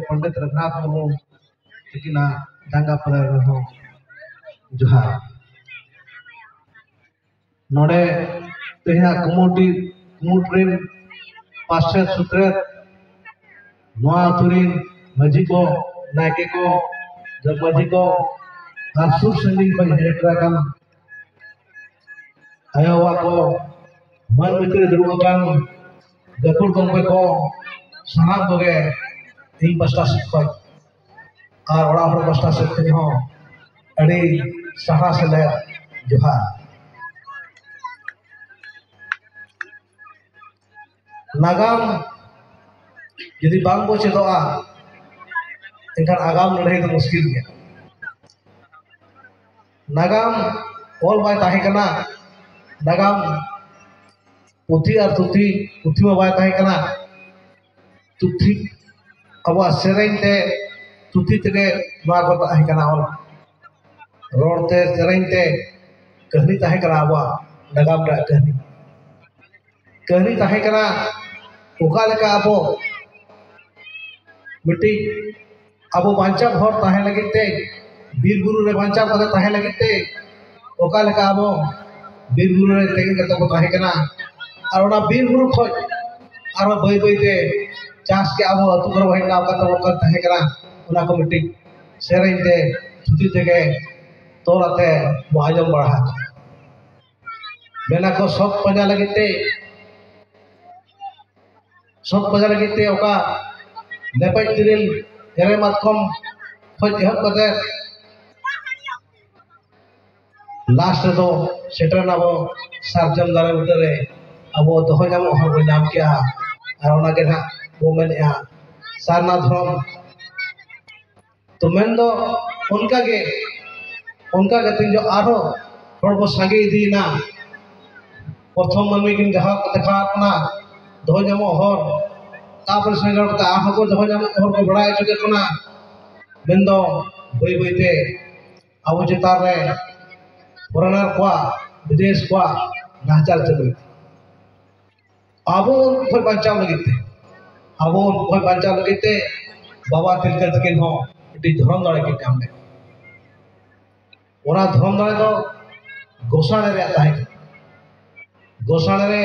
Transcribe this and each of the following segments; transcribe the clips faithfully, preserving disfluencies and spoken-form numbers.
ᱯᱚᱱᱰᱤᱛ ᱨᱚᱜᱷᱩᱱᱟᱛᱷ ᱢᱩᱨᱢᱩ ᱛᱤᱠᱤᱱᱟᱜ ᱡᱟᱸᱜᱟ ᱯᱟᱹᱨᱟᱹ ᱨᱮᱦᱚᱸ ᱡᱚᱦᱟᱨ᱾ ᱱᱚᱰᱮ ᱛᱮᱦᱮᱧᱟᱜ ᱠᱩᱢᱩᱴᱤ ᱠᱩᱢᱩᱴ ᱨᱮᱱ ᱯᱟᱨᱥᱮᱛ ᱥᱩᱛᱨᱮᱛ, ᱱᱚᱣᱟ ᱟᱹᱛᱩ ᱨᱮᱱ ᱢᱟᱹᱡᱷᱤ ᱠᱚ, ᱱᱟᱭᱠᱮ ᱠᱚ, ᱡᱚᱜᱽ ᱢᱟᱹᱡᱷᱤ ᱠᱚ, ᱟᱨ ᱥᱩᱨ ᱥᱟᱺᱜᱤᱧ ᱠᱷᱚᱱ ᱦᱮᱡ ᱥᱮᱴᱮᱨ ᱟᱠᱟᱱ ᱟᱭᱳ ᱵᱟᱵᱟ ᱠᱚ, ᱢᱟᱹᱱ ᱢᱤᱛᱨᱤ ᱫᱩᱲᱩᱵ ᱟᱠᱟᱱ ᱜᱟᱹᱠᱷᱩᱲ ᱜᱚᱢᱠᱮ ᱠᱚ, ᱥᱟᱱᱟᱢ ᱠᱚᱜᱮ ᱤᱧ ᱯᱟᱥᱴᱟ ᱥᱮᱫ ᱠᱷᱚᱱ ᱟᱨ ᱚᱲᱟᱜ ᱦᱚᱲ ᱯᱟᱥᱴᱟ ᱥᱮᱫ ᱠᱷᱚᱱ ᱦᱚᱸ ᱟᱹᱰᱤ ᱥᱟᱨᱦᱟᱣ ᱥᱮᱞᱮᱫ ᱡᱚᱦᱟᱨ᱾ ᱱᱟᱜᱟᱢ ᱡᱩᱫᱤ ᱵᱟᱝ ᱵᱚ ᱪᱮᱫᱚᱜᱼᱟ, ᱮᱱᱠᱷᱟᱱ ᱟᱜᱟᱢ ᱞᱟᱹᱲᱦᱟᱹᱭ ᱫᱚ ᱢᱩᱥᱠᱤᱞ ᱜᱮᱭᱟ᱾ ᱱᱟᱜᱟᱢ ᱚᱞ ᱵᱟᱭ ᱛᱟᱦᱮᱸ ᱠᱟᱱᱟ, ᱱᱟᱜᱟᱢ ᱯᱩᱛᱷᱤ ᱟᱨ ᱛᱷᱩᱛᱤ, ᱯᱩᱛᱷᱤ ᱢᱟ ᱵᱟᱭ ᱛᱟᱦᱮᱸ ᱠᱟᱱᱟ, ᱛᱷᱩᱛᱤ, ᱟᱵᱚᱣᱟᱜ ᱥᱮᱨᱮᱧ ᱛᱮ, ᱛᱷᱩᱛᱤ ᱛᱮᱜᱮ ᱱᱚᱣᱟ ᱠᱚ ᱛᱟᱦᱮᱸ ᱠᱟᱱᱟ ᱚᱞ᱾ ᱨᱚᱲ ᱛᱮ, ᱥᱮᱨᱮᱧ ᱛᱮ ᱠᱟᱹᱦᱱᱤ ᱛᱟᱦᱮᱸ ᱠᱟᱱᱟ ᱟᱵᱚᱣᱟᱜ ᱱᱟᱜᱟᱢ ᱨᱮᱭᱟᱜ ᱠᱟᱹᱦᱱᱤ᱾ ᱠᱟᱹᱦᱱᱤ ᱛᱟᱦᱮᱸ ᱠᱟᱱᱟ ᱚᱠᱟ ᱞᱮᱠᱟ ᱟᱵᱚ ᱢᱤᱫᱴᱤᱡ ᱟᱵᱚ ᱵᱟᱧᱪᱟᱣ ᱦᱚᱨ ᱛᱟᱦᱮᱸ ᱞᱟᱹᱜᱤᱫ ᱛᱮ, ᱵᱤᱨ ᱵᱩᱨᱩ ᱨᱮ ᱵᱟᱧᱪᱟᱣ ᱠᱟᱛᱮ ᱛᱟᱦᱮᱸ ᱞᱟᱹᱜᱤᱫ ᱛᱮ ᱚᱠᱟ ᱞᱮᱠᱟ ᱟᱵᱚ ᱵᱤᱨ ᱵᱩᱨᱩ ᱨᱮ ᱛᱮᱸᱜᱮ ᱠᱟᱛᱮ ᱵᱚ ᱛᱟᱦᱮᱸ ᱠᱟᱱᱟ, ᱟᱨ ᱚᱱᱟ ᱵᱤᱨ ᱵᱩᱨᱩ ᱠᱷᱚᱱ ᱟᱨᱚ ᱵᱟᱹᱭ ᱵᱟᱹᱭ ᱛᱮ ᱪᱟᱥ ᱠᱮ ᱟᱵᱚ ᱟᱹᱛᱩ ᱠᱚᱨᱮ ᱵᱚ ᱦᱮᱡ ᱮᱱᱟ, ᱚᱠᱟ ᱛᱮᱵᱚ ᱚᱠᱟ ᱛᱟᱦᱮᱸ ᱠᱟᱱᱟ, ᱚᱱᱟ ᱠᱚ ᱢᱤᱫᱴᱤᱡ ᱥᱮᱨᱮᱧ ᱛᱮ, ᱛᱷᱩᱛᱤ ᱛᱮᱜᱮ ᱛᱚᱞ ᱟᱛᱮ ᱵᱚ ᱟᱸᱡᱚᱢ ᱵᱟᱲᱟ ᱟᱠᱟᱫᱟ᱾ ᱢᱮᱱᱟ ᱠᱚ ᱥᱚᱛ ᱯᱟᱸᱡᱟ ᱞᱟᱹᱜᱤᱫ ᱛᱮ, ᱥᱚᱛ ᱯᱟᱸᱡᱟ ᱞᱟᱹᱜᱤᱫ ᱛᱮ ᱚᱠᱟ ᱞᱮᱯᱮᱡ ᱛᱤᱨᱤᱞ, ᱛᱮᱨᱮ ᱢᱟᱛᱠᱚᱢ ᱠᱷᱚᱱ ᱮᱦᱚᱵ ᱠᱟᱛᱮ ᱞᱟᱥᱴ ᱨᱮᱫᱚ ᱥᱮᱴᱮᱨ ᱱᱟᱵᱚ ᱥᱟᱨᱡᱚᱢ ᱫᱟᱨᱮ ᱵᱩᱴᱟᱹ ᱨᱮ, ᱟᱵᱚ ᱫᱚᱦᱚ ᱧᱟᱢᱚᱜ ᱦᱚᱲ ᱵᱚ ᱧᱟᱢ ᱠᱮᱜᱼᱟ᱾ ᱟᱨ ᱚᱱᱟ ᱜᱮ ᱱᱟᱦᱟᱜ ᱵᱚ ᱢᱮᱱᱮᱜᱼᱟ ᱥᱟᱨᱱᱟ ᱫᱷᱚᱨᱚᱢ᱾ ᱛᱚ ᱢᱮᱱᱫᱚ ᱚᱱᱠᱟᱜᱮ, ᱚᱱᱠᱟ ᱠᱟᱛᱮ ᱡᱚ ᱟᱨᱦᱚᱸ ᱦᱚᱲ ᱵᱚ ᱥᱟᱸᱜᱮ ᱤᱫᱤᱭᱮᱱᱟ᱾ ᱯᱨᱚᱛᱷᱚᱢ ᱢᱟᱹᱱᱢᱤ ᱠᱤᱱ ᱡᱟᱦᱟᱸ ᱠᱚ ᱫᱮᱠᱷᱟᱣ ᱠᱟᱱᱟ ᱫᱚᱦᱚ ᱧᱟᱢᱚᱜ ᱦᱚᱨ, ᱛᱟᱨᱯᱚᱨᱮ ᱥᱮᱸᱜᱮᱞ ᱠᱟᱛᱮ ᱟᱨᱦᱚᱸ ᱠᱚ ᱫᱚᱦᱚ ᱧᱟᱢᱚᱜ ᱦᱚᱨ ᱠᱚ ᱵᱟᱲᱟᱭ ᱦᱚᱪᱚ ᱠᱮᱫ ᱵᱚᱱᱟ᱾ ᱢᱮᱱᱫᱚ ᱵᱟᱹᱭ ᱵᱟᱹᱭᱛᱮ ᱟᱵᱚ ᱪᱮᱛᱟᱱ ᱨᱮ ᱯᱷᱚᱨᱮᱱᱟᱨ ᱠᱚᱣᱟᱜ, ᱵᱤᱫᱮᱥ ᱠᱚᱣᱟᱜ ᱱᱟᱦᱟᱪᱟᱨ ᱪᱟᱹᱞᱩ ᱮᱱᱟ᱾ ᱟᱵᱚ ᱩᱱᱠᱩ ᱠᱷᱚᱱ ᱵᱟᱧᱪᱟᱣ ᱞᱟᱹᱜᱤᱫ ᱛᱮ, ᱟᱵᱚ ᱩᱱᱠᱩ ᱠᱷᱚᱱ ᱵᱟᱧᱪᱟᱣ ᱞᱟᱹᱜᱤᱫ ᱛᱮ ᱵᱟᱵᱟ ᱛᱤᱞᱠᱟᱹ ᱛᱟᱹᱠᱤᱱ ᱦᱚᱸ ᱢᱤᱫᱴᱤᱡ ᱫᱷᱚᱨᱚᱢ ᱫᱟᱲᱮ ᱠᱤᱱ ᱧᱟᱢ ᱞᱮᱫᱟ᱾ ᱚᱱᱟ ᱫᱷᱚᱨᱚᱢ ᱫᱟᱲᱮ ᱫᱚ ᱜᱚᱥᱟᱬᱮ ᱨᱮᱭᱟᱜ ᱛᱟᱦᱮᱸ ᱠᱟᱱᱟ᱾ ᱜᱚᱥᱟᱬᱮ ᱨᱮ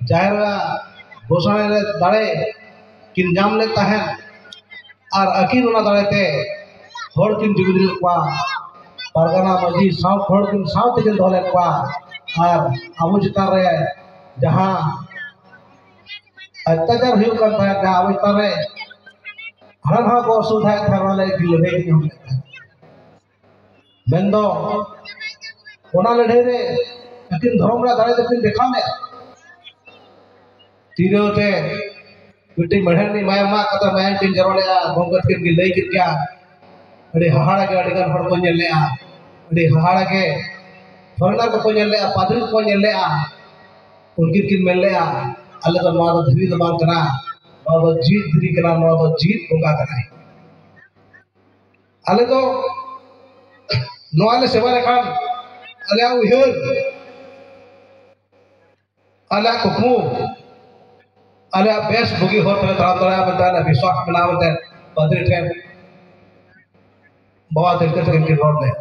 ᱡᱟᱦᱮᱨ ᱜᱟ-, ᱜᱚᱥᱟᱬᱮ ᱨᱮ ᱫᱟᱲᱮ ᱠᱤᱱ ᱧᱟᱢ ᱞᱮᱫ ᱛᱟᱦᱮᱸᱫ᱾ ᱟᱨ ᱟᱹᱠᱤᱱ ᱚᱱᱟ ᱫᱟᱲᱮ ᱛᱮ ᱦᱚᱲ ᱠᱤᱱ ᱡᱩᱢᱤᱫ ᱞᱮᱫ ᱠᱚᱣᱟ, ᱯᱟᱨᱜᱟᱱᱟ ᱢᱟᱹᱡᱷᱤ ᱥᱟᱶ ᱦᱚᱲ ᱠᱤᱱ ᱥᱟᱶ ᱛᱮᱠᱤᱱ ᱫᱚᱦᱚ ᱞᱮᱫ ᱠᱚᱣᱟ᱾ ᱟᱨ ᱟᱵᱚ ᱪᱮᱛᱟᱱ ᱨᱮ ᱡᱟᱦᱟᱸ ᱚᱛᱛᱟᱪᱟᱨ ᱦᱩᱭᱩᱜ ᱠᱟᱱ ᱛᱟᱦᱮᱸᱫ, ᱡᱟᱦᱟᱸ ᱟᱵᱚ ᱪᱮᱛᱟᱱ ᱨᱮ ᱦᱟᱱᱟ ᱱᱟᱣᱟ ᱠᱚ ᱚᱥᱩᱵᱤᱫᱷᱟᱭᱮᱫ ᱛᱟᱦᱮᱸᱫ, ᱚᱱᱟ ᱞᱟᱹᱜᱤᱫ ᱞᱟᱹᱲᱦᱟᱹᱭ ᱠᱤᱱ ᱮᱦᱚᱵ ᱞᱮᱫ ᱛᱟᱦᱮᱸᱫ᱾ ᱢᱮᱱᱫᱚ ᱚᱱᱟ ᱞᱟᱹᱲᱦᱟᱹᱭ ᱨᱮ ᱟᱹᱠᱤᱱ ᱫᱷᱚᱨᱚᱢ ᱨᱮᱭᱟᱜ ᱫᱟᱲᱮ ᱫᱚᱠᱤᱱ ᱫᱮᱠᱷᱟᱣ ᱞᱮᱫᱼᱟ᱾ ᱛᱤᱨᱟᱹ ᱛᱮ ᱢᱤᱫᱴᱤᱡ ᱢᱮᱲᱦᱮᱫ ᱨᱤᱱᱤᱡ ᱢᱟᱭᱟᱢ ᱢᱟᱜ ᱠᱟᱛᱮ ᱢᱟᱭᱟᱢ ᱠᱤᱱ ᱡᱚᱨᱚ ᱞᱮᱫᱼᱟ᱾ ᱜᱚᱢᱠᱮ ᱛᱟᱹᱠᱤᱱ ᱠᱤᱱ ᱞᱟᱹᱭ ᱠᱮᱫ ᱜᱮᱭᱟ᱾ ᱟᱹᱰᱤ ᱦᱟᱦᱟᱲᱟ ᱜᱮ ᱟᱹᱰᱤ ᱜᱟᱱ ᱦᱚᱲ ᱠᱚ ᱧᱮᱞ ᱞᱮᱫᱼᱟ᱾ ᱟᱹᱰᱤ ᱦᱟᱦᱟᱲᱟ ᱜᱮ ᱯᱷᱚᱨᱮᱱᱟᱨ ᱠᱚᱠᱚ ᱧᱮᱞ ᱞᱮᱫᱼᱟ, ᱯᱟᱫᱽᱨᱤ ᱠᱚᱠᱚ ᱧᱮᱞ ᱞᱮᱫᱼᱟ᱾ ᱩᱱᱠᱤᱱ ᱠᱤᱱ ᱢᱮᱱ ᱞᱮᱫᱼᱟ, "ᱟᱞᱮ ᱫᱚ ᱱᱚᱣᱟ ᱫᱚ ᱫᱷᱤᱨᱤ ᱫᱚ ᱵᱟᱝ ᱠᱟᱱᱟ, ᱱᱚᱣᱟ ᱫᱚ ᱡᱤᱣᱤᱫ ᱫᱷᱤᱨᱤ ᱠᱟᱱᱟ, ᱱᱚᱣᱟ ᱫᱚ ᱡᱤᱣᱤᱫ ᱵᱚᱸᱜᱟ ᱠᱟᱱᱟᱭ᱾ ᱟᱞᱮ ᱫᱚ ᱱᱚᱣᱟ ᱞᱮ ᱥᱮᱵᱟ ᱞᱮᱠᱷᱟᱱ ᱟᱞᱮᱭᱟᱜ ᱩᱭᱦᱟᱹᱨ, ᱟᱞᱮᱭᱟᱜ ᱠᱩᱠᱢᱩ, ᱟᱞᱮᱭᱟᱜ ᱵᱮᱥ ᱵᱩᱜᱤ ᱦᱚᱨ ᱛᱮᱞᱮ ᱛᱟᱲᱟᱢ ᱫᱟᱲᱮᱭᱟᱜᱼᱟ" ᱢᱮᱱᱛᱮ ᱟᱞᱮ ᱵᱤᱥᱣᱟᱥ ᱢᱮᱱᱟᱜᱼᱟ ᱢᱮᱱᱛᱮ ᱯᱟᱫᱽᱨᱤ ᱴᱷᱮᱱ ᱵᱟᱵᱟ ᱛᱤᱞᱠᱟᱹ ᱛᱟᱹᱠᱤᱱ ᱠᱤᱱ ᱨᱚᱲ ᱞᱮᱫ᱾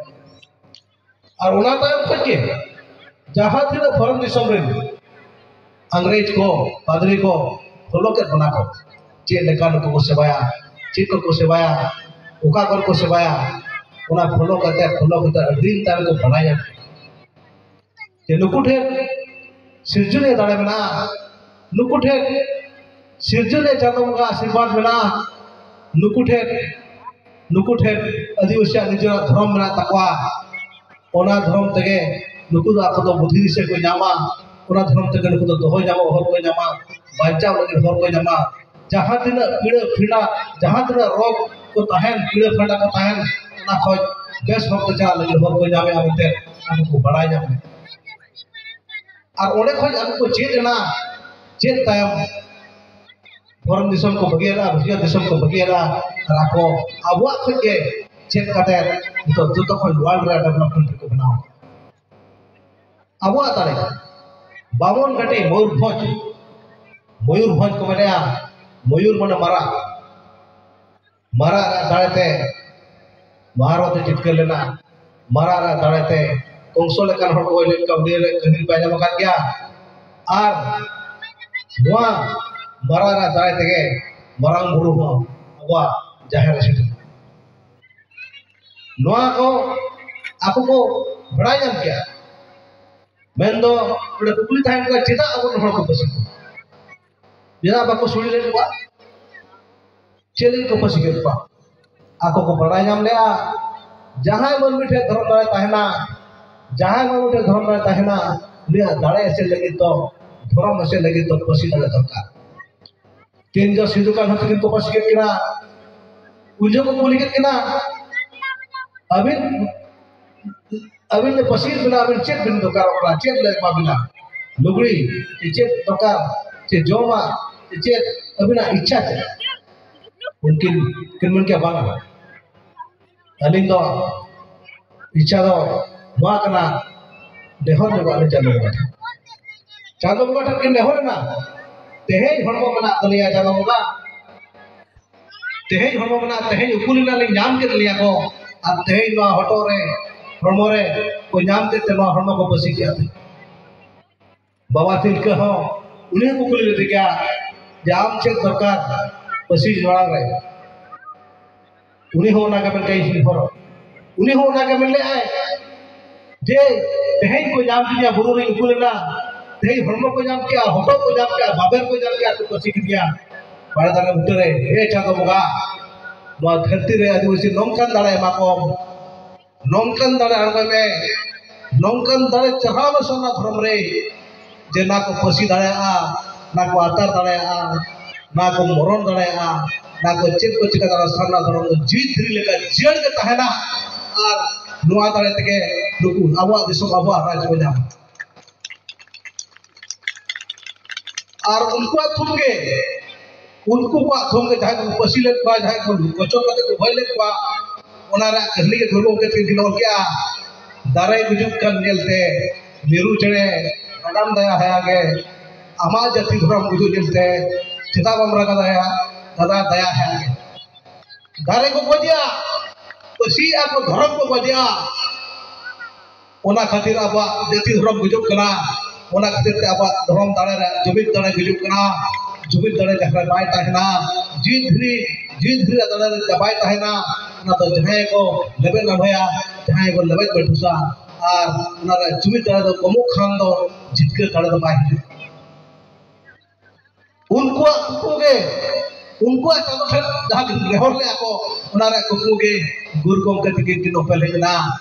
ᱟᱨ ᱚᱱᱟ ᱛᱟᱭᱚᱢ ᱠᱷᱚᱱ ᱜᱮ ᱡᱟᱦᱟᱸ ᱛᱤᱱᱟᱹᱜ ᱯᱷᱚᱨᱮᱱ ᱫᱤᱥᱚᱢ ᱨᱮᱱ ᱤᱝᱨᱮᱡᱽ ᱠᱚ, ᱯᱟᱫᱽᱨᱤ ᱠᱚ ᱯᱷᱚᱞᱳ ᱠᱮᱫ ᱵᱚᱱᱟ ᱠᱚ, ᱪᱮᱫ ᱞᱮᱠᱟ ᱱᱩᱠᱩ ᱠᱚ ᱥᱮᱵᱟᱭᱟ, ᱪᱮᱫ ᱠᱚᱠᱚ ᱥᱮᱵᱟᱭᱟ, ᱚᱠᱟ ᱠᱚᱨᱮ ᱠᱚ ᱥᱮᱵᱟᱭᱟ, ᱚᱱᱟ ᱯᱷᱚᱞᱳ ᱠᱟᱛᱮ, ᱯᱷᱚᱞᱳ ᱠᱟᱛᱮ ᱟᱹᱰᱤ ᱫᱤᱱ ᱛᱟᱭᱚᱢ ᱠᱚ ᱵᱟᱲᱟᱭᱟ ᱡᱮ ᱱᱩᱠᱩ ᱴᱷᱮᱱ ᱥᱤᱨᱡᱚᱱᱤᱭᱟᱹ ᱫᱟᱲᱮ ᱢᱮᱱᱟᱜᱼᱟ, ᱱᱩᱠᱩ ᱴᱷᱮᱱ ᱥᱤᱨᱡᱚᱱᱤᱭᱟᱹ ᱪᱟᱸᱫᱚ ᱵᱚᱸᱜᱟ ᱟᱥᱤᱨᱵᱟᱫᱽ ᱢᱮᱱᱟᱜᱼᱟ, ᱱᱩᱠᱩ ᱴᱷᱮᱱ, ᱱᱩᱠᱩ ᱴᱷᱮᱱ ᱟᱹᱫᱤᱵᱟᱹᱥᱤᱭᱟᱜ ᱱᱤᱡᱮᱨᱟᱜ ᱫᱷᱚᱨᱚᱢ ᱢᱮᱱᱟᱜ ᱛᱟᱠᱚᱣᱟ᱾ ᱚᱱᱟ ᱫᱷᱚᱨᱚᱢ ᱛᱮᱜᱮ ᱱᱩᱠᱩ ᱫᱚ ᱟᱠᱚ ᱫᱚ ᱵᱩᱫᱷᱤ ᱫᱤᱥᱟᱹ ᱠᱚ ᱧᱟᱢᱟ, ᱚᱱᱟ ᱫᱷᱚᱨᱚᱢ ᱛᱮᱜᱮ ᱱᱩᱠᱩ ᱫᱚ ᱫᱚᱦᱚ ᱧᱟᱢᱚᱜ ᱦᱚᱨ ᱠᱚ ᱧᱟᱢᱟ, ᱵᱟᱧᱪᱟᱣ ᱞᱟᱹᱜᱤᱫ ᱦᱚᱨ ᱠᱚ ᱧᱟᱢᱟ᱾ ᱡᱟᱦᱟᱸ ᱛᱤᱱᱟᱹᱜ ᱯᱤᱲᱟᱹ ᱯᱷᱤᱲᱟ, ᱡᱟᱦᱟᱸ ᱛᱤᱱᱟᱹᱜ ᱨᱳᱜᱽ ᱠᱚ ᱛᱟᱦᱮᱱ, ᱯᱤᱲᱟᱹ ᱯᱷᱟᱰᱟ ᱠᱚ ᱛᱟᱦᱮᱱ, ᱚᱱᱟ ᱠᱷᱚᱱ ᱵᱮᱥ ᱦᱚᱨ ᱛᱮ ᱪᱟᱞᱟᱜ ᱞᱟᱹᱜᱤᱫ ᱦᱚᱨ ᱠᱚ ᱧᱟᱢᱮᱜᱼᱟ ᱢᱮᱱᱛᱮ ᱟᱵᱚ ᱠᱚ ᱵᱟᱲᱟᱭ ᱧᱟᱢ ᱞᱮᱫᱟ᱾ ᱟᱨ ᱚᱸᱰᱮ ᱠᱷᱚᱱ ᱟᱵᱚ ᱠᱚ ᱪᱮᱫ ᱮᱱᱟ, ᱪᱮᱫ ᱛᱟᱭᱚᱢ ᱯᱷᱚᱨᱮᱱ ᱫᱤᱥᱚᱢ ᱠᱚ ᱵᱟᱹᱜᱤᱭᱟᱫᱟ, ᱨᱩᱥᱤᱭᱟ ᱫᱤᱥᱚᱢ ᱠᱚ ᱵᱟᱹᱜᱤᱭᱟᱫᱟ, ᱟᱨ ᱟᱠᱚ ᱟᱵᱚᱣᱟᱜ ᱠᱷᱚᱱ ᱜᱮ ᱪᱮᱫ ᱠᱟᱛᱮ ᱱᱤᱛᱚᱜ ᱡᱚᱛᱚ ᱠᱷᱚᱱ ᱣᱟᱨᱞᱰ ᱨᱮ ᱰᱮᱵᱷᱞᱚᱯᱢᱮᱱᱴ ᱠᱚ ᱵᱮᱱᱟᱣ᱾ ᱟᱵᱚᱣᱟᱜ ᱫᱟᱲᱮ, ᱵᱟᱢᱚᱱ ᱜᱷᱟᱴᱤ, ᱢᱚᱭᱩᱨᱵᱷᱚᱸᱡᱽ, ᱢᱚᱭᱩᱨᱵᱷᱚᱸᱡᱽ ᱠᱚ ᱢᱮᱱᱟ, ᱢᱚᱭᱩᱨ ᱢᱟᱱᱮ ᱢᱟᱨᱟᱜ, ᱢᱟᱨᱟᱜ ᱨᱟᱜ ᱫᱟᱲᱮᱛᱮ ᱢᱚᱦᱟᱵᱷᱟᱨᱚᱛ ᱮ ᱡᱤᱛᱠᱟᱹᱨ ᱞᱮᱱᱟ᱾ ᱢᱟᱨᱟᱜ ᱨᱟᱜ ᱫᱟᱲᱮᱛᱮ ᱠᱚᱝᱥᱚ ᱞᱮᱠᱟᱱ ᱦᱚᱲ ᱠᱚ ᱜᱚᱡ ᱞᱮᱫ ᱠᱚᱣᱟ, ᱩᱱᱤᱭᱟᱜ ᱠᱟᱹᱦᱱᱤ ᱯᱮ ᱟᱸᱡᱚᱢ ᱟᱠᱟᱫ ᱜᱮᱭᱟ᱾ ᱟᱨ ᱱᱚᱣᱟ ᱢᱟᱨᱟᱜ ᱨᱟᱜ ᱫᱟᱲᱮ ᱛᱮᱜᱮ ᱢᱟᱨᱟᱝ ᱵᱩᱨᱩ ᱦᱚᱸ ᱟᱵᱚᱣᱟᱜ ᱡᱟᱦᱮᱨ ᱨᱮ ᱥᱮᱴᱮᱨ ᱮᱱᱟ᱾ ᱱᱚᱣᱟ ᱠᱚ ᱟᱠᱚ ᱠᱚ ᱵᱟᱲᱟᱭ ᱧᱟᱢ ᱠᱮᱜᱼᱟ᱾ ᱢᱮᱱᱫᱚ ᱚᱸᱰᱮ ᱠᱩᱠᱞᱤ ᱛᱟᱦᱮᱱ ᱠᱟᱱᱟ, ᱪᱮᱫᱟᱜ ᱟᱵᱚᱨᱮᱱ ᱦᱚᱲ ᱠᱚ ᱯᱟᱹᱥᱤ ᱠᱚᱣᱟ? ᱪᱮᱫᱟᱜ ᱵᱟᱠᱚ ᱥᱩᱲᱤ ᱞᱮᱫ ᱠᱚᱣᱟ? ᱪᱮᱫ ᱞᱟᱹᱜᱤᱫ ᱠᱚ ᱯᱟᱹᱥᱤ ᱠᱮᱫ ᱠᱚᱣᱟ? ᱟᱠᱚ ᱠᱚ ᱵᱟᱲᱟᱭ ᱧᱟᱢ ᱞᱮᱜᱼᱟ, ᱡᱟᱦᱟᱸᱭ ᱢᱟᱹᱱᱢᱤ ᱴᱷᱮᱱ ᱫᱷᱚᱨᱚᱢ ᱫᱟᱲᱮ ᱛᱟᱦᱮᱱᱟ, ᱡᱟᱦᱟᱸᱭ ᱢᱟᱹᱱᱢᱤ ᱴᱷᱮᱱ ᱫᱷᱚᱨᱚᱢ ᱫᱟᱲᱮ ᱛᱟᱦᱮᱱᱟ, ᱩᱱᱤᱭᱟᱜ ᱫᱟᱲᱮ ᱮᱥᱮᱫ ᱞᱟᱹᱜᱤᱫ ᱫᱚ, ᱫᱷᱚᱨᱚᱢ ᱮᱥᱮᱫ ᱞᱟᱹᱜᱤᱫ ᱫᱚ ᱯᱟᱹᱥᱤ ᱫᱟᱲᱮ ᱫᱚᱨᱠᱟᱨ᱾ ᱛᱤᱱ ᱡᱚ ᱥᱤᱫᱩ ᱠᱟᱹᱱᱦᱩ ᱛᱟᱹᱠᱤᱱ ᱠᱚ ᱯᱟᱹᱥᱤ ᱠᱮᱫ ᱠᱤᱱᱟ, ᱩᱱ ᱡᱚᱦᱚᱜ ᱠᱚ ᱠᱩᱞᱤ ᱠᱮᱫ ᱠᱤᱱᱟ, ᱟᱹᱵᱤᱱ, ᱟᱹᱵᱤᱱ ᱞᱮ ᱯᱟᱹᱥᱤ ᱵᱤᱱᱟ, ᱟᱹᱵᱤᱱ ᱪᱮᱫ ᱵᱤᱱ ᱫᱚᱨᱠᱟᱨᱚᱜ ᱠᱟᱱᱟ, ᱪᱮᱫ ᱞᱮ ᱮᱢᱟ ᱵᱤᱱᱟ? ᱞᱩᱜᱽᱲᱤ ᱪᱮ ᱪᱮᱫ ᱫᱚᱨᱠᱟᱨ, ᱪᱮ ᱡᱚᱢᱟᱜ ᱪᱮ ᱪᱮᱫ, ᱟᱹᱵᱤᱱᱟᱜ ᱤᱪᱪᱷᱟ ᱪᱮᱫ? ᱩᱱᱠᱤᱱ ᱠᱤᱱ ᱢᱮᱱ ᱠᱮᱭᱟ, ᱵᱟᱝᱟ, ᱟᱹᱞᱤᱧ ᱫᱚ ᱤᱪᱪᱷᱟ ᱫᱚ ᱱᱚᱣᱟ ᱠᱟᱱᱟ, ᱱᱮᱦᱚᱨ ᱧᱚᱜᱚᱜ ᱟᱹᱞᱤᱧ ᱪᱟᱸᱫᱚ ᱵᱚᱸᱜᱟ ᱴᱷᱮᱱ᱾ ᱪᱟᱸᱫᱚ ᱵᱚᱸᱜᱟ ᱴᱷᱮᱱ ᱠᱤᱱ ᱱᱮᱦᱚᱨ ᱮᱱᱟ, ᱛᱮᱦᱮᱧ ᱦᱚᱲᱢᱚ ᱢᱮᱱᱟᱜ ᱛᱟᱞᱮᱭᱟ ᱪᱟᱸᱫᱚ ᱵᱚᱸᱜᱟ, ᱛᱮᱦᱮᱧ ᱦᱚᱲᱢᱚ ᱢᱮᱱᱟᱜ, ᱛᱮᱦᱮᱧ ᱩᱠᱩ ᱞᱮᱱᱟ ᱞᱤᱧ, ᱧᱟᱢ ᱠᱮᱫ ᱞᱤᱧᱟ ᱠᱚ, ᱟᱨ ᱛᱮᱦᱮᱧ ᱱᱚᱣᱟ ᱦᱚᱴᱚᱜ ᱨᱮ, ᱦᱚᱲᱢᱚ ᱨᱮ ᱠᱚ ᱧᱟᱢ ᱠᱮᱫ ᱛᱮ ᱱᱚᱣᱟ ᱦᱚᱲᱢᱚ ᱠᱚ ᱯᱟᱹᱥᱤ ᱠᱮᱫᱼᱟ᱾ ᱵᱟᱵᱟ ᱛᱤᱞᱠᱟᱹ ᱦᱚᱸ ᱩᱱᱤ ᱦᱚᱸ ᱠᱩᱠᱞᱤ ᱞᱮᱫᱮ ᱜᱮᱭᱟ ᱡᱮ, ᱟᱢ ᱪᱮᱫ ᱫᱚᱨᱠᱟᱨ ᱯᱟᱹᱥᱤ ᱢᱟᱲᱟᱝ ᱨᱮ? ᱩᱱᱤ ᱦᱚᱸ ᱚᱱᱟ ᱜᱮ ᱢᱮᱱ ᱠᱮᱫ, ᱤᱧ ᱦᱚᱨᱚᱜ᱾ ᱩᱱᱤ ᱦᱚᱸ ᱚᱱᱟ ᱜᱮ ᱢᱮᱱ ᱞᱮᱫᱼᱟᱭ ᱡᱮ, ᱛᱮᱦᱮᱧ ᱠᱚ ᱧᱟᱢ ᱠᱤᱧᱟ, ᱵᱩᱨᱩ ᱨᱮᱧ ᱩᱠᱩ ᱞᱮᱱᱟ, ᱛᱮᱦᱮᱧ ᱦᱚᱲᱢᱚ ᱠᱚ ᱧᱟᱢ ᱠᱮᱜᱼᱟ, ᱦᱚᱴᱚᱜ ᱠᱚ ᱧᱟᱢ ᱠᱮᱜᱼᱟ, ᱵᱟᱵᱮᱨ ᱠᱚ ᱧᱟᱢ ᱠᱮᱜᱼᱟ, ᱟᱨ ᱠᱚ ᱯᱟᱹᱥᱤ ᱠᱤᱫᱤᱧᱟ ᱵᱟᱲᱮ ᱫᱟᱨᱮ ᱵᱩᱴᱟᱹ ᱨᱮ᱾ ᱦᱮ ᱪᱟᱸᱫᱚ ᱵᱚᱸᱜᱟ, ᱱᱚᱣᱟ ᱫᱷᱟᱹᱨᱛᱤ ᱨᱮ ᱟᱹᱫᱤᱵᱟᱹᱥᱤ ᱱᱚᱝᱠᱟᱱ ᱫᱟᱲᱮ ᱮᱢᱟ ᱠᱚᱢ, ᱱᱚᱝᱠᱟᱱ ᱫᱟᱲᱮ ᱟᱬᱜᱚᱭ ᱢᱮ, ᱱᱚᱝᱠᱟᱱ ᱫᱟᱲᱮ ᱪᱟᱲᱦᱟᱣ ᱢᱮ ᱥᱟᱨᱱᱟ ᱫᱷᱚᱨᱚᱢ ᱨᱮ, ᱡᱮ ᱱᱟ ᱠᱚ ᱯᱟᱹᱥᱤ ᱫᱟᱲᱮᱭᱟᱜᱼᱟ, ᱱᱟ ᱠᱚ ᱟᱛᱟᱨ ᱫᱟᱲᱮᱭᱟᱜᱼᱟ, ᱱᱟ ᱠᱚ ᱢᱚᱨᱚᱱ ᱫᱟᱲᱮᱭᱟᱜᱼᱟ, ᱱᱟ ᱠᱚ ᱪᱮᱫ ᱠᱚ ᱪᱤᱠᱟ ᱫᱟᱲᱮᱭᱟᱜᱼᱟ, ᱥᱟᱨᱱᱟ ᱫᱷᱚᱨᱚᱢ ᱫᱚ ᱡᱤᱣᱤᱫ ᱫᱷᱤᱨᱤ ᱞᱮᱠᱟ ᱡᱤᱭᱟᱹᱲ ᱜᱮ ᱛᱟᱦᱮᱱᱟ᱾ ᱟᱨ ᱱᱚᱣᱟ ᱫᱟᱲᱮ ᱛᱮᱜᱮ ᱱᱩᱠᱩ ᱟᱵᱚᱣᱟᱜ ᱫᱤᱥᱚᱢ, ᱟᱵᱚᱣᱟᱜ ᱨᱟᱡᱽ ᱠᱚ ᱧᱟᱢᱟ᱾ ᱟᱨ ᱩᱱᱠᱩᱣᱟᱜ ᱛᱷᱩᱢ ᱜᱮ, ᱩᱱᱠᱩ ᱠᱚᱣᱟᱜ ᱛᱷᱩᱢ ᱜᱮ ᱡᱟᱦᱟᱸᱭ ᱠᱚ ᱯᱟᱹᱥᱤ ᱞᱮᱫ ᱠᱚᱣᱟ, ᱡᱟᱦᱟᱸᱭ ᱠᱚ ᱜᱚᱪᱚ ᱠᱟᱛᱮ ᱠᱚ ᱜᱚᱡ ᱞᱮᱫ ᱠᱚᱣᱟ, ᱚᱱᱟ ᱨᱮᱭᱟᱜ ᱠᱟᱹᱦᱱᱤ ᱜᱮ ᱜᱩᱨᱩ ᱜᱚᱢᱠᱮ ᱛᱟᱹᱠᱤᱱ ᱠᱤᱱ ᱚᱞ ᱠᱮᱜᱼᱟ, ᱫᱟᱨᱮ ᱜᱩᱡᱩᱜ ᱠᱟᱱ ᱧᱮᱞᱛᱮ ᱢᱤᱨᱩ ᱪᱮᱬᱮ ᱱᱟᱜᱟᱢ ᱫᱟᱭᱟ ᱦᱟᱭᱟ ᱜᱮ, ᱟᱢᱟᱜ ᱡᱟᱹᱛᱤ ᱫᱷᱚᱨᱚᱢ ᱜᱩᱡᱩᱜ ᱧᱮᱞᱛᱮ ᱪᱮᱫᱟᱜ ᱵᱟᱢ ᱨᱟᱜᱟ ᱫᱟᱭᱟ, ᱫᱟᱫᱟ ᱫᱟᱭᱟ ᱦᱟᱭᱟ ᱜᱮ᱾ ᱫᱟᱨᱮ ᱠᱚ ᱜᱚᱡᱮᱜᱼᱟ, ᱯᱟᱹᱥᱤᱭᱮᱜᱼᱟ ᱠᱚ, ᱫᱷᱚᱨᱚᱢ ᱠᱚ ᱜᱚᱡᱮᱜᱼᱟ᱾ ᱚᱱᱟ ᱠᱷᱟᱹᱛᱤᱨ ᱟᱵᱚᱣᱟᱜ ᱡᱟᱹᱛᱤ ᱫᱷᱚᱨᱚᱢ ᱜᱩᱡᱩᱜ ᱠᱟᱱᱟ᱾ ᱚᱱᱟ ᱠᱷᱟᱹᱛᱤᱨ ᱛᱮ ᱟᱵᱚᱣᱟᱜ ᱫᱷᱚᱨᱚᱢ ᱫᱟᱲᱮ ᱨᱮ, ᱡᱩᱢᱤᱫ ᱫᱟᱲᱮ ᱜᱩᱡᱩᱜ ᱠᱟᱱᱟ᱾ ᱡᱩᱢᱤᱫ ᱫᱟᱲᱮ ᱡᱟᱦᱟᱸ ᱨᱮ ᱵᱟᱭ ᱛᱟᱦᱮᱱᱟ, ᱡᱤᱣᱤ ᱫᱷᱤᱨᱤ, ᱡᱤᱣᱤ ᱫᱷᱤᱨᱤ ᱨᱮ ᱫᱟᱲᱮ ᱨᱮ ᱵᱟᱭ ᱛᱟᱦᱮᱱᱟ, ᱚᱱᱟ ᱫᱚ ᱡᱟᱦᱟᱸᱭ ᱠᱚ ᱞᱮᱵᱮᱫ ᱞᱟᱵᱷᱟᱭᱟ, ᱡᱟᱦᱟᱸᱭ ᱠᱚ ᱞᱮᱵᱮᱫ ᱵᱟᱹᱴᱷᱩᱥᱟ, ᱟᱨ ᱚᱱᱟ ᱨᱮ ᱡᱩᱢᱤᱫ ᱫᱟᱲᱮ ᱫᱚ ᱠᱚᱢᱚᱜ ᱠᱷᱟᱱ ᱫᱚ ᱡᱤᱛᱠᱟᱹᱨ ᱫᱟᱲᱮ ᱫᱚ ᱵᱟᱭ ᱦᱤᱡᱩᱜᱼᱟ᱾ ᱩᱱᱠᱩᱣᱟᱜ ᱠᱩᱠᱢᱩ ᱜᱮ, ᱩᱱᱠᱩᱣᱟᱜ ᱪᱟᱸᱫᱚ ᱴᱷᱮᱱ ᱡᱟᱦᱟᱸ ᱠᱤᱱ ᱱᱮᱦᱚᱨ ᱞᱮᱫᱼᱟ ᱠᱚ, ᱚᱱᱟ ᱨᱮᱭᱟᱜ ᱠᱩᱠᱢᱩ ᱜᱮ ᱜᱩᱨᱩ ᱜᱚᱢᱠᱮ ᱛᱤᱠᱤᱱ ᱠᱤᱱ ᱚᱯᱮᱞ ᱦᱮᱡ ᱮᱱᱟ᱾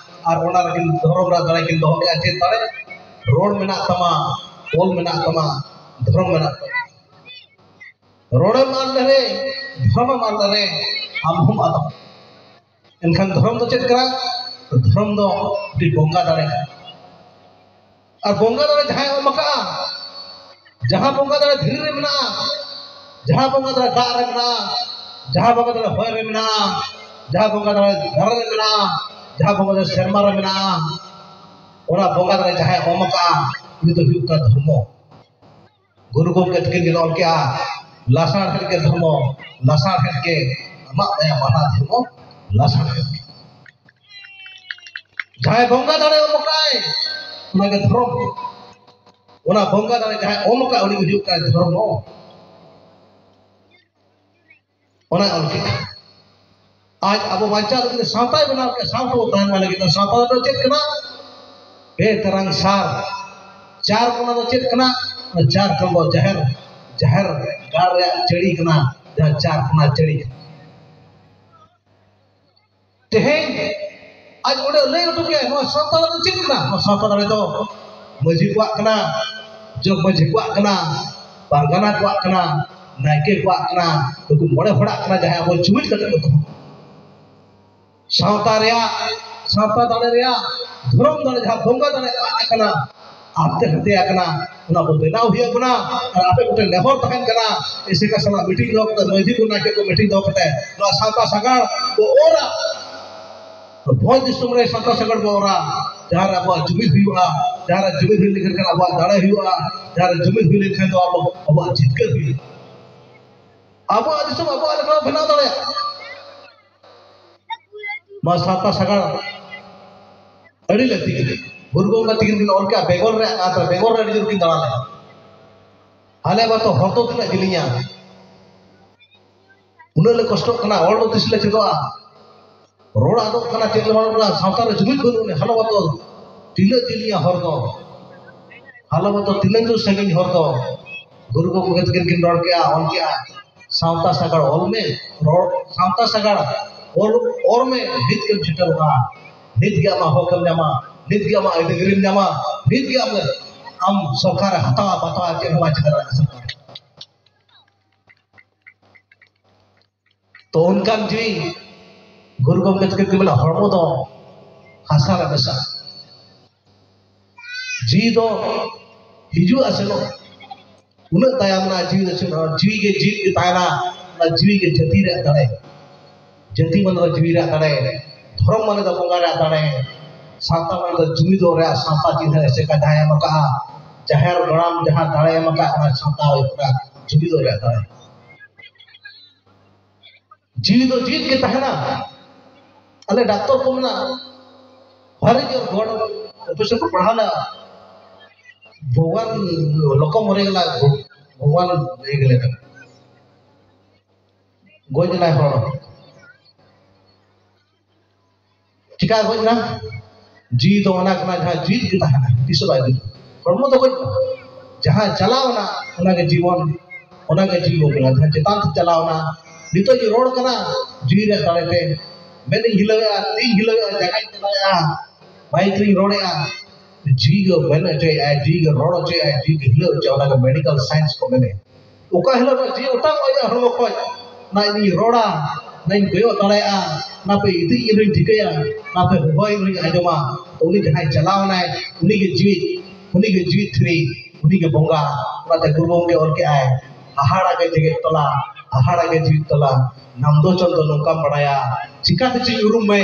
ᱟᱨ ᱚᱱᱟ ᱨᱮᱠᱤᱱ ᱫᱷᱚᱨᱚᱢ ᱨᱮᱭᱟᱜ ᱫᱟᱲᱮ ᱠᱤᱱ ᱫᱚᱦᱚ ᱠᱮᱫᱼᱟ᱾ ᱪᱮᱫ ᱫᱟᱲᱮ? ᱨᱚᱲ ᱢᱮᱱᱟᱜ ᱛᱟᱢᱟ, ᱚᱞ ᱢᱮᱱᱟᱜ ᱛᱟᱢᱟ, ᱫᱷᱚᱨᱚᱢ ᱢᱮᱱᱟᱜ ᱛᱟᱢᱟ᱾ ᱨᱚᱲᱮᱢ ᱟᱫ ᱞᱮᱨᱮ, ᱫᱷᱚᱨᱚᱢᱮᱢ ᱟᱫ ᱞᱮᱨᱮ, ᱟᱢ ᱦᱚᱸᱢ ᱟᱫᱚᱜ᱾ ᱮᱱᱠᱷᱟᱱ ᱫᱷᱚᱨᱚᱢ ᱫᱚ ᱪᱮᱫ ᱠᱟᱱᱟ? ᱫᱷᱚᱨᱚᱢ ᱫᱚ ᱢᱤᱫᱴᱤᱡ ᱵᱚᱸᱜᱟ ᱫᱟᱲᱮ ᱠᱟᱱᱟ᱾ ᱟᱨ ᱵᱚᱸᱜᱟ ᱫᱟᱲᱮ ᱡᱟᱦᱟᱸᱭ ᱮᱢ ᱟᱠᱟᱫᱼᱟ, ᱡᱟᱦᱟᱸ ᱵᱚᱸᱜᱟ ᱫᱟᱲᱮ ᱫᱷᱤᱨᱤ ᱨᱮ ᱢᱮᱱᱟᱜᱼᱟ, ᱡᱟᱦᱟᱸ ᱵᱚᱸᱜᱟ ᱫᱟᱲᱮ ᱫᱟᱜ ᱨᱮ ᱢᱮᱱᱟᱜᱼᱟ, ᱡᱟᱦᱟᱸ ᱵᱚᱸᱜᱟ ᱫᱟᱲᱮ ᱦᱚᱭ ᱨᱮ ᱢᱮᱱᱟᱜᱼᱟ, ᱡᱟᱦᱟᱸ ᱵᱚᱸᱜᱟ ᱫᱟᱲᱮ ᱫᱟᱨᱮ ᱨᱮ ᱢᱮᱱᱟᱜᱼᱟ, ᱡᱟᱦᱟᱸ ᱵᱚᱸᱜᱟ ᱫᱟᱲᱮ ᱥᱮᱨᱢᱟ ᱨᱮ ᱢᱮᱱᱟᱜᱼᱟ, ᱚᱱᱟ ᱵᱚᱸᱜᱟ ᱫᱟᱲᱮ ᱡᱟᱦᱟᱸᱭ ᱮᱢ ᱟᱠᱟᱫᱼᱟ, ᱩᱱᱤ ᱫᱚ ᱦᱩᱭᱩᱜ ᱠᱟᱱᱟ ᱫᱷᱚᱨᱢᱚ᱾ ᱜᱩᱨᱩ ᱜᱚᱢᱠᱮ ᱛᱟᱹᱠᱤᱱ ᱠᱤᱱ ᱚᱞ ᱠᱮᱜᱼᱟ, ᱞᱟᱥᱟᱲᱦᱮᱫ ᱜᱮ ᱫᱷᱚᱨᱢᱚ, ᱞᱟᱥᱟᱲᱦᱮᱫ ᱜᱮ ᱟᱢᱟᱜ ᱫᱟᱭᱟ ᱢᱟᱦᱟ ᱫᱷᱚᱨᱢᱚ, ᱞᱟᱥᱟᱲᱦᱮᱫ ᱜᱮ᱾ ᱡᱟᱦᱟᱸᱭ ᱵᱚᱸᱜᱟ ᱫᱟᱲᱮ ᱮᱢ ᱠᱟᱜᱼᱟᱭ, ᱚᱱᱟᱜᱮ ᱫᱷᱚᱨᱚᱢ᱾ ᱚᱱᱟ ᱵᱚᱸᱜᱟ ᱫᱟᱲᱮ ᱡᱟᱦᱟᱸᱭ ᱮᱢ ᱠᱟᱜ, ᱩᱱᱤ ᱜᱮ ᱦᱩᱭᱩᱜ ᱠᱟᱱᱟᱭ ᱫᱷᱚᱨᱢᱚ᱾ ᱚᱱᱟᱭ ᱚᱞ ᱠᱮᱜᱼᱟ᱾ ᱟᱡ ᱟᱵᱚ ᱵᱟᱧᱪᱟᱣ ᱞᱟᱹᱜᱤᱫ ᱛᱮ ᱥᱟᱶᱛᱟᱭ ᱵᱮᱱᱟᱣ ᱠᱮᱜᱼᱟ᱾ ᱥᱟᱶᱛᱟ ᱵᱚ ᱛᱟᱦᱮᱱ ᱢᱟ ᱞᱟᱹᱜᱤᱫ ᱛᱮ ᱥᱟᱶᱛᱟ ᱫᱚ ᱪᱮᱫ ᱠᱟᱱᱟ? ᱯᱮ ᱛᱟᱨᱟᱝ ᱥᱟᱨ᱾ ᱪᱟᱨ ᱠᱚᱱᱟ ᱫᱚ ᱪᱮᱫ ᱠᱟᱱᱟ? ᱚᱱᱟ ᱪᱟᱨ ᱠᱚᱱᱟ ᱫᱚ ᱡᱟᱦᱮᱨ, ᱡᱟᱦᱮᱨ ᱜᱟᱲ ᱨᱮᱭᱟᱜ ᱪᱟᱹᱲᱤ ᱠᱟᱱᱟ, ᱡᱟᱦᱟᱸ ᱪᱟᱨ ᱠᱚᱱᱟ ᱪᱟᱹᱲᱤ ᱠᱟᱱᱟ᱾ ᱛᱮᱦᱮᱧ ᱟᱡ ᱚᱸᱰᱮ ᱞᱟᱹᱭ ᱦᱚᱴᱚ ᱠᱮᱜᱼᱟᱭ, ᱱᱚᱣᱟ ᱥᱟᱶᱛᱟ ᱫᱚ ᱪᱮᱫ ᱠᱟᱱᱟ? ᱱᱚᱣᱟ ᱥᱟᱶᱛᱟ ᱫᱟᱲᱮ ᱫᱚ ᱢᱟᱹᱡᱷᱤ ᱠᱚᱣᱟᱜ ᱠᱟᱱᱟ, ᱡᱚᱜᱽ ᱢᱟᱹᱡᱷᱤ ᱠᱚᱣᱟᱜ ᱠᱟᱱᱟ, ᱯᱟᱨᱜᱟᱱᱟ ᱠᱚᱣᱟᱜ ᱠᱟᱱᱟ, ᱱᱟᱭᱠᱮ ᱠᱚᱣᱟᱜ ᱠᱟᱱᱟ, ᱱᱩᱠᱩ ᱢᱚᱬᱮ ᱦᱚᱲᱟᱜ ᱠᱟᱱᱟ, ᱡᱟᱦᱟᱸᱭ ᱟᱵᱚ ᱡᱩᱢᱤᱫ ᱠᱟᱛᱮ ᱠᱚ ᱫᱚᱦᱚ᱾ ᱥᱟᱶᱛᱟ ᱨᱮᱭᱟᱜ, ᱥᱟᱶᱛᱟ ᱫᱟᱲᱮ ᱨᱮᱭᱟᱜ, ᱫᱷᱚᱨᱚᱢ ᱫᱟᱲᱮ, ᱡᱟᱦᱟᱸ ᱵᱚᱸᱜᱟ ᱫᱟᱲᱮ ᱟᱫ ᱟᱠᱟᱱᱟ, ᱦᱟᱱᱛᱮ ᱦᱟᱱᱛᱮ ᱟᱠᱟᱱᱟ, ᱚᱱᱟ ᱵᱚ ᱵᱮᱱᱟᱣ ᱦᱩᱭ ᱟᱵᱚᱱᱟ᱾ ᱟᱨ ᱟᱯᱮ ᱠᱚᱴᱷᱮᱱ ᱱᱮᱦᱚᱨ ᱛᱟᱦᱮᱱ ᱠᱟᱱᱟ, ᱮᱥᱮᱠᱟ ᱥᱟᱞᱟᱜ ᱢᱤᱴᱤᱝ ᱫᱚᱦᱚ ᱠᱟᱛᱮ, ᱢᱟᱹᱡᱷᱤ ᱠᱚ ᱱᱟᱭᱠᱮ ᱠᱚ ᱢᱤᱴᱤᱝ ᱫᱚᱦᱚ ᱠᱟᱛᱮ, ᱱᱚᱣᱟ ᱥᱟᱶᱛᱟ ᱥᱟᱜᱟᱲ ᱵᱚ ᱚᱨᱟ, ᱵᱷᱚᱸᱡᱽ ᱫᱤᱥᱚᱢ ᱨᱮ ᱥᱟᱶᱛᱟ ᱥᱟᱜᱟᱲ ᱵᱚ ᱚᱨᱟ, ᱡᱟᱦᱟᱸ ᱨᱮ ᱟᱵᱚᱣᱟᱜ ᱡᱩᱢᱤᱫ ᱦᱩᱭᱩᱜᱼᱟ, ᱡᱟᱦᱟᱸ ᱨᱮ ᱡᱩᱢᱤᱫ ᱦᱩᱭ ᱞᱮᱱᱠᱷᱟᱱ ᱟᱵᱚᱣᱟᱜ ᱫᱟᱲᱮ ᱦᱩᱭᱩᱜᱼᱟ, ᱡᱟᱦᱟᱸ ᱨᱮ ᱡᱩᱢᱤᱫ ᱦᱩᱭ ᱞᱮᱱᱠᱷᱟᱱ ᱫᱚ ᱟᱵᱚ, ᱟᱵᱚᱣᱟᱜ ᱡᱤᱛᱠᱟᱹᱨ ᱦᱩᱭᱩᱜᱼᱟ᱾ ᱟᱵᱚᱣᱟᱜ ᱫᱤᱥᱚᱢ ᱟᱵᱚᱣᱟᱜ ᱞᱮᱠᱟ ᱵᱚ ᱵᱮᱱᱟᱣ ᱫᱟᱲᱮᱭᱟᱜᱼᱟ᱾ ᱱᱚᱣᱟ ᱥᱟᱶᱛᱟ ᱥᱟᱜᱟᱲ ᱟᱹᱰᱤ ᱞᱟᱹᱠᱛᱤ ᱠᱟᱱᱟ᱾ ᱜᱩᱨᱩ ᱜᱚᱢᱠᱮ ᱛᱤᱠᱤᱱ ᱠᱤᱱ ᱚᱞ ᱠᱮᱜᱼᱟ, ᱵᱮᱜᱚᱞ ᱨᱮ ᱟᱨ ᱵᱮᱜᱚᱞ ᱨᱮ ᱟᱹᱰᱤ ᱡᱳᱨ ᱠᱤᱱ ᱫᱟᱬᱟ ᱞᱮᱫᱟ᱾ ᱟᱞᱮ ᱵᱟᱛᱚ ᱦᱚᱨ ᱫᱚ ᱛᱤᱱᱟᱹᱜ ᱡᱤᱞᱤᱧᱟ, ᱩᱱᱟᱹᱜ ᱞᱮ ᱠᱚᱥᱴᱚᱜ ᱠᱟᱱᱟ, ᱚᱞ ᱫᱚ ᱛᱤᱥ ᱞᱮ ᱪᱮᱫᱚᱜᱼᱟ? ᱨᱚᱲ ᱟᱫᱚᱜ ᱠᱟᱱᱟ, ᱪᱮᱫ ᱞᱮ ᱵᱟᱹᱱᱩᱜ ᱠᱟᱱᱟ, ᱥᱟᱶᱛᱟ ᱨᱮ ᱡᱩᱢᱤᱫ ᱵᱟᱹᱱᱩᱜ ᱟᱹᱱᱤᱡ᱾ ᱦᱟᱞᱚ ᱵᱟᱛᱚ ᱛᱤᱱᱟᱹᱜ ᱡᱤᱞᱤᱧᱟ ᱦᱚᱨ ᱫᱚ, ᱦᱟᱞᱚ ᱵᱟᱛᱚ ᱛᱤᱱᱟᱹᱜ ᱡᱳᱨ ᱥᱟᱺᱜᱤᱧ ᱦᱚᱨ ᱫᱚ᱾ ᱜᱩᱨᱩ ᱜᱚᱢᱠᱮ ᱛᱟᱹᱠᱤᱱ ᱠᱤᱱ ᱨᱚᱲ ᱠᱮᱜᱼᱟ, ᱚᱞ ᱠᱮᱜᱼᱟ, ᱥᱟᱶᱛᱟ ᱥᱟᱜᱟᱲ ᱚᱞ ᱢᱮ, ᱨᱚᱲ, ᱥᱟᱶᱛᱟ ᱥᱟᱜᱟᱲ ᱚᱞ, ᱚᱞ ᱢᱮ, ᱱᱤᱛ ᱜᱮᱢ ᱥᱮᱴᱮᱨᱚᱜᱼᱟ, ᱱᱤᱛ ᱜᱮ ᱟᱢᱟᱜ ᱦᱚᱠ ᱮᱢ ᱧᱟᱢᱟ, ᱱᱤᱛ ᱜᱮ ᱟᱢᱟᱜ ᱟᱹᱭᱫᱟᱹᱨᱤᱢ ᱧᱟᱢᱟ, ᱱᱤᱛ ᱜᱮ ᱟᱢ, ᱟᱢ ᱥᱚᱨᱠᱟᱨᱮ ᱦᱟᱛᱟᱣᱟ, ᱵᱟᱛᱟᱣᱟ, ᱪᱮᱫ ᱦᱚᱸ ᱵᱟᱭ ᱪᱤᱠᱟᱹ ᱫᱟᱲᱮᱭᱟᱜᱼᱟ ᱥᱚᱨᱠᱟᱨ᱾ ᱛᱚ ᱚᱱᱠᱟᱱ ᱡᱤᱣᱤ ᱜᱩᱨᱩ ᱜᱚᱢᱠᱮ ᱛᱟᱹᱠᱤᱱ ᱠᱚ ᱢᱮᱱᱟ, ᱦᱚᱲᱢᱚ ᱫᱚ ᱦᱟᱥᱟ ᱨᱮ ᱢᱮᱥᱟ᱾ ᱡᱤᱣᱤ ᱫᱚ ᱦᱤᱡᱩᱜᱼᱟ ᱥᱮᱱᱚᱜ, ᱩᱱᱟᱹᱜ ᱛᱟᱭᱚᱢ ᱨᱮᱱᱟᱜ ᱡᱤᱣᱤ ᱫᱚ ᱪᱮᱫ? ᱡᱤᱣᱤ ᱜᱮ ᱡᱤᱣᱤ ᱜᱮ ᱛᱟᱦᱮᱱᱟ᱾ ᱚᱱᱟ ᱡᱤᱣᱤ ᱜᱮ ᱡᱟᱹᱛᱤ ᱨᱮᱭᱟᱜ ᱫᱟᱲᱮ᱾ ᱡᱟᱹᱛᱤ ᱢᱟᱱᱮ ᱫᱚ ᱡᱤᱣᱤ ᱨᱮᱭᱟᱜ ᱫᱟᱲᱮ, ᱫᱷᱚᱨᱚᱢ ᱢᱟᱱᱮ ᱫᱚ ᱵᱚᱸᱜᱟ ᱨᱮᱭᱟᱜ ᱫᱟᱲᱮ, ᱥᱟᱶᱛᱟ ᱢᱟᱱᱮ ᱫᱚ ᱡᱩᱢᱤᱫᱚᱜ ᱨᱮᱭᱟᱜ ᱥᱟᱶᱛᱟ ᱪᱤᱱᱦᱟᱹ ᱮᱥᱮᱠᱟ ᱡᱟᱦᱟᱸᱭ ᱮᱢ ᱟᱠᱟᱫᱼᱟ, ᱡᱟᱦᱮᱨ ᱜᱚᱲᱟᱢ ᱡᱟᱦᱟᱸ ᱫᱟᱲᱮ ᱮᱢ ᱟᱠᱟᱫ, ᱚᱱᱟ ᱥᱟᱶᱛᱟ ᱦᱩᱭᱩᱜ ᱠᱟᱱᱟ ᱡᱩᱢᱤᱫᱚᱜ ᱨᱮᱭᱟᱜ ᱫᱟᱲᱮ᱾ ᱡᱤᱣᱤ ᱫᱚ ᱡᱤᱣᱤᱫ ᱜᱮ ᱛᱟᱦᱮᱱᱟ᱾ ᱟᱞᱮ ᱰᱟᱠᱛᱚᱨ ᱠᱚ ᱢᱮᱱᱟ, "Where is your God?" Office ᱨᱮᱠᱚ ᱯᱟᱲᱦᱟᱣ ᱞᱮᱫᱟ, ᱵᱷᱚᱜᱚᱵᱟᱱ ᱞᱚᱠᱚ ᱢᱚᱨᱮ ᱜᱮᱞᱟ, ᱵᱷᱚᱜᱚᱵᱟᱱ ᱤᱭᱟᱹ ᱜᱮᱞᱮ ᱠᱟᱱᱟ, ᱜᱚᱡ ᱮᱱᱟᱭ ᱦᱚᱲ᱾ ᱪᱤᱠᱟ ᱜᱚᱡ ᱮᱱᱟ? ᱡᱤᱣᱤ ᱫᱚ ᱚᱱᱟ ᱠᱟᱱᱟ ᱡᱟᱦᱟᱸ ᱡᱤᱣᱤᱫ ᱜᱮ ᱛᱟᱦᱮᱱᱟ, ᱛᱤᱥ ᱦᱚᱸ ᱵᱟᱭ ᱜᱩᱡᱩᱜᱼᱟ᱾ ᱦᱚᱲᱢᱚ ᱫᱚ ᱜᱚᱡ ᱮᱱᱟ, ᱡᱟᱦᱟᱸ ᱪᱟᱞᱟᱣ ᱮᱱᱟ ᱚᱱᱟᱜᱮ ᱡᱤᱵᱚᱱ, ᱚᱱᱟᱜᱮ ᱡᱤᱣᱤ ᱵᱚᱱ ᱢᱮᱱᱟ, ᱡᱟᱦᱟᱸ ᱪᱮᱛᱟᱱ ᱛᱮ ᱪᱟᱞᱟᱣ ᱮᱱᱟ᱾ ᱱᱤᱛᱚᱜ ᱤᱧ ᱨᱚᱲ ᱠᱟᱱᱟ ᱡᱤᱣᱤ ᱨᱮᱭᱟᱜ ᱫᱟᱲᱮ ᱛᱮ, ᱢᱮᱫ ᱤᱧ ᱦᱤᱞᱟᱹᱣᱮᱫᱼᱟ, ᱛᱤᱧ ᱦᱤᱞᱟᱹᱣᱮᱫᱼᱟ, ᱡᱟᱸᱜᱟᱧ ᱪᱟᱞᱟᱣᱮᱫᱼᱟ, ᱢᱟᱭᱤᱠ ᱨᱤᱧ ᱨᱚᱲᱮᱫᱼᱟ, ᱡᱤᱣᱤ ᱜᱮ ᱢᱮᱱ ᱦᱚᱪᱚᱭᱮᱫᱼᱟᱭ, ᱡᱤᱣᱤ ᱜᱮ ᱨᱚᱲ ᱦᱚᱪᱚᱭᱮᱫᱼᱟᱭ, ᱡᱤᱣᱤ ᱜᱮ ᱦᱤᱞᱟᱹᱣ ᱦᱚᱪᱚᱭᱮᱫᱼᱟᱭ, ᱚᱱᱟᱜᱮ ᱢᱮᱰᱤᱠᱟᱞ ᱥᱟᱭᱮᱱᱥ ᱠᱚ ᱢᱮᱱᱮᱫ᱾ ᱚᱠᱟ ᱦᱤᱞᱳᱜ ᱱᱚᱣᱟ ᱡᱤᱣᱤ ᱚᱴᱟᱝᱚᱜᱼᱟ ᱤᱧᱟᱹᱜ ᱦᱚᱲᱢᱚ ᱠᱷᱚᱱ, ᱚᱱᱟ ᱤᱧᱤᱧ ᱨᱚᱲᱟ, ᱚᱱᱟᱧ ᱠᱚᱭᱚᱜ ᱫᱟᱲᱮᱭᱟᱜᱼᱟ, ᱚᱱᱟ ᱯᱮ ᱤᱫᱤ ᱤᱧ ᱨᱮᱧ ᱴᱷᱤᱠᱟᱹᱭᱟ, ᱚᱱᱟ ᱯᱮ ᱦᱚᱦᱚ ᱤᱧ ᱨᱮᱧ ᱟᱸᱡᱚᱢᱟ᱾ ᱛᱚ ᱩᱱᱤ ᱡᱟᱦᱟᱸᱭ ᱪᱟᱞᱟᱣ ᱮᱱᱟᱭ, ᱩᱱᱤᱜᱮ ᱡᱤᱣᱤ, ᱩᱱᱤᱜᱮ ᱡᱤᱣᱤ ᱛᱷᱤᱨᱤ, ᱩᱱᱤᱜᱮ ᱵᱚᱸᱜᱟ᱾ ᱚᱱᱟᱛᱮ ᱜᱩᱨᱩ ᱜᱚᱢᱠᱮ ᱚᱞ ᱠᱮᱜᱼᱟᱭ, ᱦᱟᱦᱟᱲᱟ ᱜᱮ ᱡᱮᱜᱮᱫ ᱛᱚᱞᱟ, ᱦᱟᱦᱟᱲᱟ ᱜᱮ ᱡᱤᱣᱤ ᱛᱚᱞᱟ, ᱱᱟᱢ ᱫᱚ ᱪᱚᱞ ᱫᱚ ᱱᱚᱝᱠᱟᱢ ᱵᱟᱲᱟᱭᱟ, ᱪᱤᱠᱟᱹᱛᱮ ᱪᱮᱫ ᱩᱨᱩᱢ ᱢᱮ,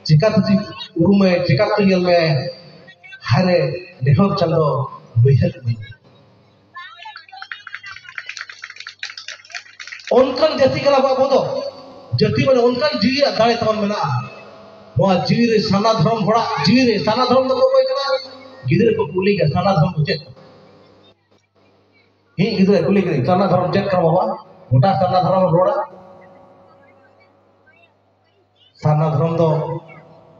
ᱪᱤᱠᱟᱹᱛᱮ ᱪᱮᱫ ᱩᱨᱩᱢ ᱢᱮ, ᱪᱤᱠᱟᱹᱛᱮ ᱧᱮᱞ ᱢᱮ, ᱦᱟᱭᱨᱮ ᱱᱮᱦᱚᱨ ᱪᱟᱸᱫᱚ ᱵᱟᱹᱭᱦᱟᱹᱲ ᱢᱮ᱾ ᱚᱱᱠᱟᱱ ᱡᱟᱹᱛᱤ ᱠᱟᱱᱟ ᱵᱚ ᱟᱵᱚ ᱫᱚ᱾ ᱡᱟᱹᱛᱤ ᱢᱟᱱᱮ ᱚᱱᱠᱟᱱ ᱡᱤᱣᱤ ᱨᱮᱭᱟᱜ ᱫᱟᱲᱮ ᱛᱟᱵᱚᱱ ᱢᱮᱱᱟᱜᱼᱟ᱾ ᱱᱚᱣᱟ ᱡᱤᱣᱤ ᱨᱮ ᱥᱟᱨᱱᱟ ᱫᱷᱚᱨᱚᱢ ᱦᱚᱲᱟᱜ ᱡᱤᱣᱤ ᱨᱮ ᱥᱟᱨᱱᱟ ᱫᱷᱚᱨᱚᱢ ᱫᱚ ᱚᱠᱚᱭ ᱠᱟᱱᱟ? ᱜᱤᱫᱽᱨᱟᱹ ᱠᱚ ᱠᱩᱞᱤ ᱜᱮᱭᱟ, "ᱥᱟᱨᱱᱟ ᱫᱷᱚᱨᱚᱢ ᱫᱚ ᱪᱮᱫ ᱠᱟᱱᱟ?" ᱤᱧ ᱜᱤᱫᱽᱨᱟᱹ ᱠᱩᱞᱤ ᱠᱮᱫᱤᱧ, "ᱥᱟᱨᱱᱟ ᱫᱷᱚᱨᱚᱢ ᱪᱮᱫ ᱠᱟᱱᱟ ᱵᱟᱵᱟ?" ᱜᱚᱴᱟ ᱥᱟᱨᱱᱟ ᱫᱷᱚᱨᱚᱢ ᱨᱚᱲᱟ᱾ ᱥᱟᱨᱱᱟ ᱫᱷᱚᱨᱚᱢ ᱫᱚ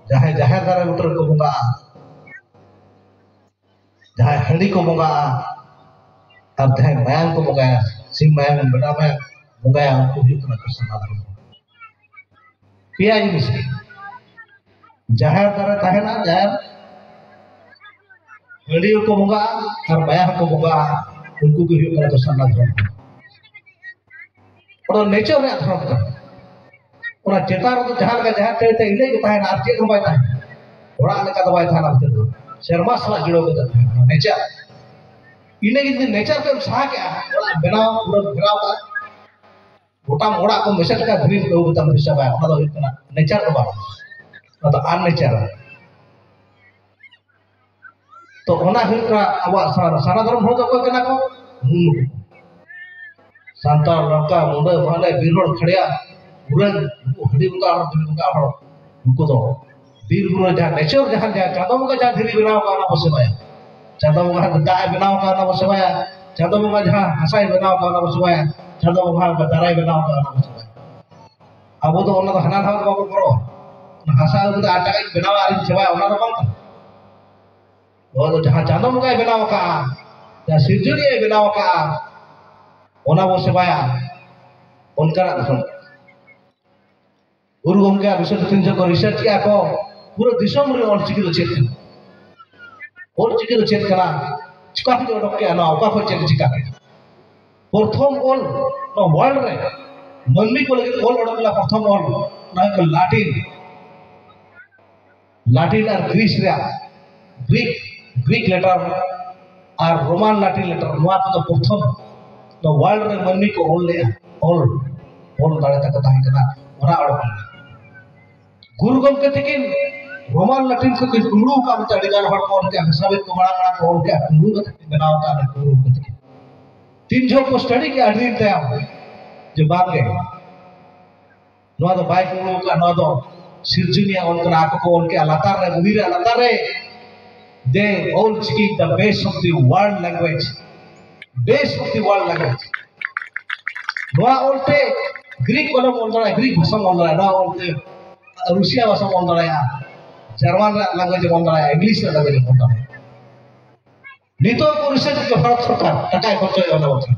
ᱡᱟᱦᱟᱸᱭ ᱡᱟᱦᱮᱨ ᱫᱟᱨᱮ ᱵᱩᱴᱟᱹ ᱨᱮᱠᱚ ᱵᱚᱸᱜᱟᱜᱼᱟ, ᱡᱟᱦᱟᱸᱭ ᱦᱟᱺᱰᱤ ᱠᱚ ᱵᱚᱸᱜᱟᱜᱼᱟ, ᱟᱨ ᱡᱟᱦᱟᱸᱭ ᱢᱟᱭᱟᱢ ᱠᱚ ᱵᱚᱸᱜᱟᱭᱟ, ᱥᱤᱢ ᱢᱟᱭᱟᱢ, ᱵᱮᱰᱟ ᱢᱟᱭᱟᱢ ᱵᱚᱸᱜᱟᱭᱟ, ᱩᱱᱠᱩ ᱦᱩᱭᱩᱜ ᱠᱟᱱᱟ ᱠᱚ ᱥᱟᱨᱱᱟ ᱫᱷᱚᱨᱚᱢ᱾ ᱯᱮᱭᱟ ᱡᱤᱱᱤᱥ ᱜᱮ᱾ ᱡᱟᱦᱮᱨ ᱫᱟᱨᱮ ᱛᱟᱦᱮᱱᱟ, ᱡᱟᱦᱮᱨ ᱦᱟᱺᱰᱤ ᱦᱚᱸᱠᱚ ᱵᱚᱸᱜᱟᱜᱼᱟ ᱟᱨ ᱢᱟᱭᱟᱢ ᱦᱚᱸᱠᱚ ᱵᱚᱸᱜᱟᱜᱼᱟ, ᱩᱱᱠᱩ ᱜᱮ ᱦᱩᱭᱩᱜ ᱠᱟᱱᱟ ᱠᱚ ᱥᱟᱨᱱᱟ ᱫᱷᱚᱨᱚᱢ᱾ ᱚᱱᱟ ᱱᱮᱪᱟᱨ ᱨᱮᱭᱟᱜ ᱫᱷᱚᱨᱚᱢ ᱠᱟᱱᱟ᱾ ᱚᱱᱟ ᱪᱮᱛᱟᱱ ᱨᱮᱫᱚ ᱡᱟᱦᱟᱸ ᱞᱮᱠᱟ ᱡᱟᱦᱮᱨ ᱛᱟᱦᱮᱸ ᱛᱟᱦᱮᱸ ᱤᱱᱟᱹ ᱜᱮ ᱛᱟᱦᱮᱱᱟ, ᱟᱨ ᱪᱮᱫ ᱦᱚᱸ ᱵᱟᱭ ᱛᱟᱦᱮᱱᱟ᱾ ᱚᱲᱟᱜ ᱞᱮᱠᱟ ᱫᱚ ᱵᱟᱭ ᱛᱟᱦᱮᱱᱟ, ᱵᱷᱤᱛᱤᱨ ᱫᱚ ᱥᱮᱨᱢᱟ ᱥᱟᱞᱟᱜ ᱡᱩᱲᱟᱹᱣ ᱠᱟᱛᱮ ᱛᱟᱦᱮᱱᱟ ᱱᱮᱪᱟᱨ᱾ ᱤᱱᱟᱹ ᱜᱮ ᱡᱩᱫᱤ ᱱᱮᱪᱟᱨ ᱛᱮᱢ ᱥᱟᱦᱟ ᱠᱮᱜᱼᱟ, ᱚᱲᱟᱜ ᱵᱮᱱᱟᱣ, ᱯᱩᱨᱟᱹ ᱵᱮᱱᱟᱣ ᱠᱟᱜᱼᱟ, ᱜᱚᱴᱟᱢ ᱚᱲᱟᱜ ᱠᱚ ᱢᱮᱥᱮᱡ ᱞᱮᱠᱟ ᱫᱷᱤᱨᱤ ᱟᱹᱜᱩ ᱠᱟᱛᱮᱢ ᱢᱮᱥᱮᱡᱟ, ᱚᱱᱟ ᱫᱚ ᱦᱩᱭᱩᱜ ᱠᱟᱱᱟ ᱱᱮᱪᱟᱨ ᱫᱚ ᱵᱟᱝ, ᱚᱱᱟ ᱫᱚ ᱟᱱᱱᱮᱪᱟᱨ᱾ ᱛᱚ ᱚᱱᱟ ᱦᱩᱭᱩᱜ ᱠᱟᱱᱟ ᱟᱵᱚᱣᱟᱜ ᱥᱟᱨᱱᱟ, ᱥᱟᱨᱱᱟ ᱫᱷᱚᱨᱚᱢ ᱦᱚᱲ ᱫᱚ ᱚᱠᱚᱭ ᱠᱟᱱᱟ ᱠᱚ? ᱢᱩᱨᱢᱩ ᱠᱚ᱾ ᱥᱟᱱᱛᱟᱲ, ᱞᱟᱝᱠᱟ, ᱢᱩᱰᱟᱹ, ᱢᱟᱦᱞᱮ, ᱵᱤᱨ ᱦᱚᱲ, ᱠᱷᱟᱲᱭᱟ, ᱩᱨᱟᱹᱝ, ᱩᱱᱠᱩ ᱦᱟᱺᱰᱤ ᱵᱚᱸᱜᱟ ᱦᱚᱲ, ᱦᱟᱺᱰᱤ ᱵᱚᱸᱜᱟ ᱦᱚᱲ, ᱩᱱᱠᱩ ᱫᱚ ᱵᱤᱨ ᱵᱩᱨᱩ ᱨᱮ ᱡᱟᱦᱟᱸ ᱱᱮᱪᱟᱨ, ᱡᱟᱦᱟᱸ, ᱡᱟᱦᱟᱸ ᱪᱟᱸᱫᱚ ᱵᱚᱸᱜᱟ ᱡᱟᱦᱟᱸ ᱫᱷᱤᱨᱤ ᱵᱮᱱᱟᱣ ᱠᱟᱜᱼᱟ, ᱚᱱᱟ ᱵᱚ ᱥᱮᱵᱟᱭᱟ᱾ ᱪᱟᱸᱫᱚ ᱵᱚᱸᱜᱟ ᱫᱟᱜ ᱮ ᱵᱮᱱᱟᱣ ᱠᱟᱜᱼᱟ, ᱚᱱᱟ ᱵᱚ ᱥᱮᱵᱟᱭᱟ᱾ ᱪᱟᱸᱫᱚ ᱵᱚᱸᱜᱟ ᱡᱟᱦᱟᱸ ᱦᱟᱥᱟᱭ ᱵᱮᱱᱟᱣ ᱠᱟᱜᱼᱟ, ᱚᱱᱟ ᱵᱚ ᱥᱮᱵᱟᱭᱟ᱾ ᱪᱟᱸᱫᱚ ᱵᱚᱸᱜᱟ ᱫᱟᱨᱮᱭ ᱵᱮᱱᱟᱣ ᱠᱟᱜᱼᱟ, ᱚᱱᱟ ᱵᱚ ᱥᱮᱵᱟᱭᱟ᱾ ᱟᱵᱚ ᱫᱚ ᱚᱱᱟ ᱫᱚ ᱦᱟᱱᱟ ᱱᱟᱣᱟ ᱫᱚ ᱵᱟᱵᱚ ᱵᱚᱨᱚ᱾ ᱚᱱᱟ ᱦᱟᱥᱟ ᱟᱹᱜᱩ ᱠᱟᱛᱮ ᱟᱨ ᱮᱴᱟᱜᱟᱜ ᱤᱧ ᱵᱮᱱᱟᱣᱟ ᱟᱨᱤᱧ ᱥᱮᱵᱟᱭᱟ, ᱚᱱᱟ ᱫᱚ ᱵᱟᱝ ᱠᱟᱱᱟ᱾ ᱱᱚᱣᱟ ᱫᱚ ᱡᱟᱦᱟᱸ ᱪᱟᱸᱫᱚ ᱵᱚᱸᱜᱟᱭ ᱵᱮᱱᱟᱣ ᱟᱠᱟᱜᱼᱟ, ᱡᱟᱦᱟᱸ ᱥᱤᱨᱡᱚᱱᱤᱭᱟᱹᱭ ᱵᱮᱱᱟᱣ ᱟᱠᱟᱜᱼᱟ, ᱚᱱᱟ ᱵᱚ ᱥᱮᱵᱟᱭᱟ, ᱚᱱᱠᱟᱱᱟᱜ ᱫᱷᱚᱨᱚᱢ᱾ ᱜᱩᱨᱩ ᱜᱚᱢᱠᱮᱭᱟᱜ ᱵᱤᱥᱚᱭ ᱛᱮ ᱛᱤᱱ ᱡᱚᱠᱷᱚᱱ ᱠᱚ ᱨᱤᱥᱟᱨᱪ ᱠᱮᱜᱼᱟ ᱠᱚ, ᱯᱩᱨᱟᱹ ᱫᱤᱥᱚᱢ ᱨᱮ ᱚᱞᱪᱤᱠᱤ ᱫᱚ ᱪᱮᱫ ᱠᱟᱱᱟ? ᱚᱞᱪᱤᱠᱤ ᱫᱚ ᱪᱮᱫ ᱠᱟᱱᱟ? ᱪᱤᱠᱟ ᱠᱷᱚᱱ ᱚᱰᱚᱠ ᱠᱮᱜᱼᱟ ᱱᱚᱣᱟ? ᱚᱠᱟ ᱠᱷᱚᱱ ᱪᱮᱫ ᱪᱤᱠᱟ ᱠᱮᱜᱼᱟ? ᱯᱨᱚᱛᱷᱚᱢ ᱚᱞ ᱱᱚᱣᱟ ᱣᱟᱨᱞᱰ ᱨᱮ ᱢᱟᱹᱱᱢᱤ ᱠᱚ ᱞᱟᱹᱜᱤᱫ ᱚᱞ ᱚᱰᱚᱠ ᱞᱮᱱᱟ, ᱯᱨᱚᱛᱷᱚᱢ ᱚᱞ, ᱚᱱᱟ ᱦᱩᱭᱩᱜ ᱠᱟᱱᱟ ᱞᱟᱴᱤᱱ᱾ ᱞᱟᱴᱤᱱ ᱟᱨ ᱜᱨᱤᱥ ᱨᱮᱭᱟᱜ ᱜᱨᱤᱠ, ᱜᱨᱤᱠ ᱞᱮᱴᱟᱨ ᱟᱨ ᱨᱳᱢᱟᱱ ᱞᱟᱴᱤᱱ ᱞᱮᱴᱟᱨ, ᱱᱚᱣᱟ ᱠᱚᱫᱚ ᱯᱨᱚᱛᱷᱚᱢ ᱱᱚᱣᱟ ᱣᱟᱨᱞᱰ ᱨᱮ ᱢᱟᱹᱱᱢᱤ ᱠᱚ ᱚᱞ ᱞᱮᱜᱼᱟ, ᱚᱞ, ᱚᱞ ᱫᱟᱲᱮ ᱛᱟᱠᱚ ᱛᱟᱦᱮᱸ ᱠᱟᱱᱟ, ᱚᱱᱟ ᱚᱰᱚᱠ ᱞᱮᱱᱟ᱾ ᱜᱩᱨᱩ ᱜᱚᱢᱠᱮ ᱛᱟᱹᱠᱤᱱ ᱨᱳᱢᱟᱱ ᱞᱟᱴᱤᱱ ᱠᱷᱚᱱ ᱠᱤᱱ ᱠᱩᱢᱲᱩ ᱟᱠᱟᱫ ᱢᱮᱱᱛᱮ ᱟᱹᱰᱤ ᱜᱟᱱ ᱦᱚᱲ ᱠᱚ ᱚᱞ ᱠᱮᱜᱼᱟ, ᱵᱷᱟᱥᱟᱵᱤᱫ ᱠᱚ ᱢᱟᱲᱟᱝ ᱢᱟᱲᱟᱝ ᱠᱚ ᱚᱞ ᱠᱮᱜᱼᱟ, ᱠᱩᱢᱲᱩ ᱠᱟᱛᱮ ᱠᱤᱱ ᱵᱮᱱᱟᱣ ᱟᱠᱟᱫ ᱜᱩᱨᱩ ᱜᱚᱢᱠᱮ ᱛᱟᱹᱠᱤᱱ᱾ ᱛᱤᱱ ᱡᱚᱦᱚᱜ ᱠᱚ ᱥᱴᱟᱰᱤ ᱠᱮᱜᱼᱟ ᱟᱹᱰᱤ ᱫᱤᱱ ᱛᱟᱭᱚᱢ, ᱡᱮ ᱵᱟᱝ ᱜᱮ, ᱱᱚᱣᱟ ᱫᱚ ᱵᱟᱭ ᱠᱚ ᱚᱞ ᱠᱟᱜᱼᱟ, ᱱᱚᱣᱟ ᱫᱚ ᱥᱤᱨᱡᱚᱱᱤᱭᱟᱹ ᱚᱞ ᱠᱟᱱᱟ, ᱟᱠᱚ ᱠᱚ ᱚᱞ ᱠᱮᱜᱼᱟ ᱞᱟᱛᱟᱨ ᱨᱮ, ᱵᱩᱦᱤ ᱨᱮ ᱞᱟᱛᱟᱨ ᱨᱮ, ᱫᱮ Ol Chiki the best of the world language, best of the world language. ᱱᱚᱣᱟ ᱚᱞᱛᱮ ᱜᱨᱤᱠ ᱚᱞᱮᱢ ᱚᱞ ᱫᱟᱲᱮᱭᱟᱜᱼᱟ, ᱜᱨᱤᱠ ᱵᱷᱟᱥᱟᱢ ᱚᱞ ᱫᱟᱲᱮᱭᱟᱜᱼᱟ, ᱱᱚᱣᱟ ᱚᱞᱛᱮ ᱨᱩᱥᱤᱭᱟ ᱵᱷᱟᱥᱟᱢ ᱚᱞ ᱫᱟᱲᱮᱭᱟᱜᱼᱟ, ᱡᱟᱨᱢᱟᱱ ᱨᱮᱭᱟᱜ language ᱮᱢ ᱚᱞ ᱫᱟᱲᱮᱭᱟᱜᱼᱟ, ᱤᱝᱞᱤᱥ ᱨᱮᱭᱟᱜ language ᱮᱢ ᱚᱞ ᱫᱟᱲᱮᱭᱟᱜᱼᱟ᱾ ᱱᱤᱛᱚᱜ ᱠᱚ research ᱠᱚ ᱵᱷᱟᱨᱚᱛ ᱥᱚᱨᱠᱟᱨ ᱴᱟᱠᱟᱭ ᱠᱷᱚᱨᱪᱟᱭᱟ ᱚᱱᱟ ᱵᱟᱠᱷᱨᱟ᱾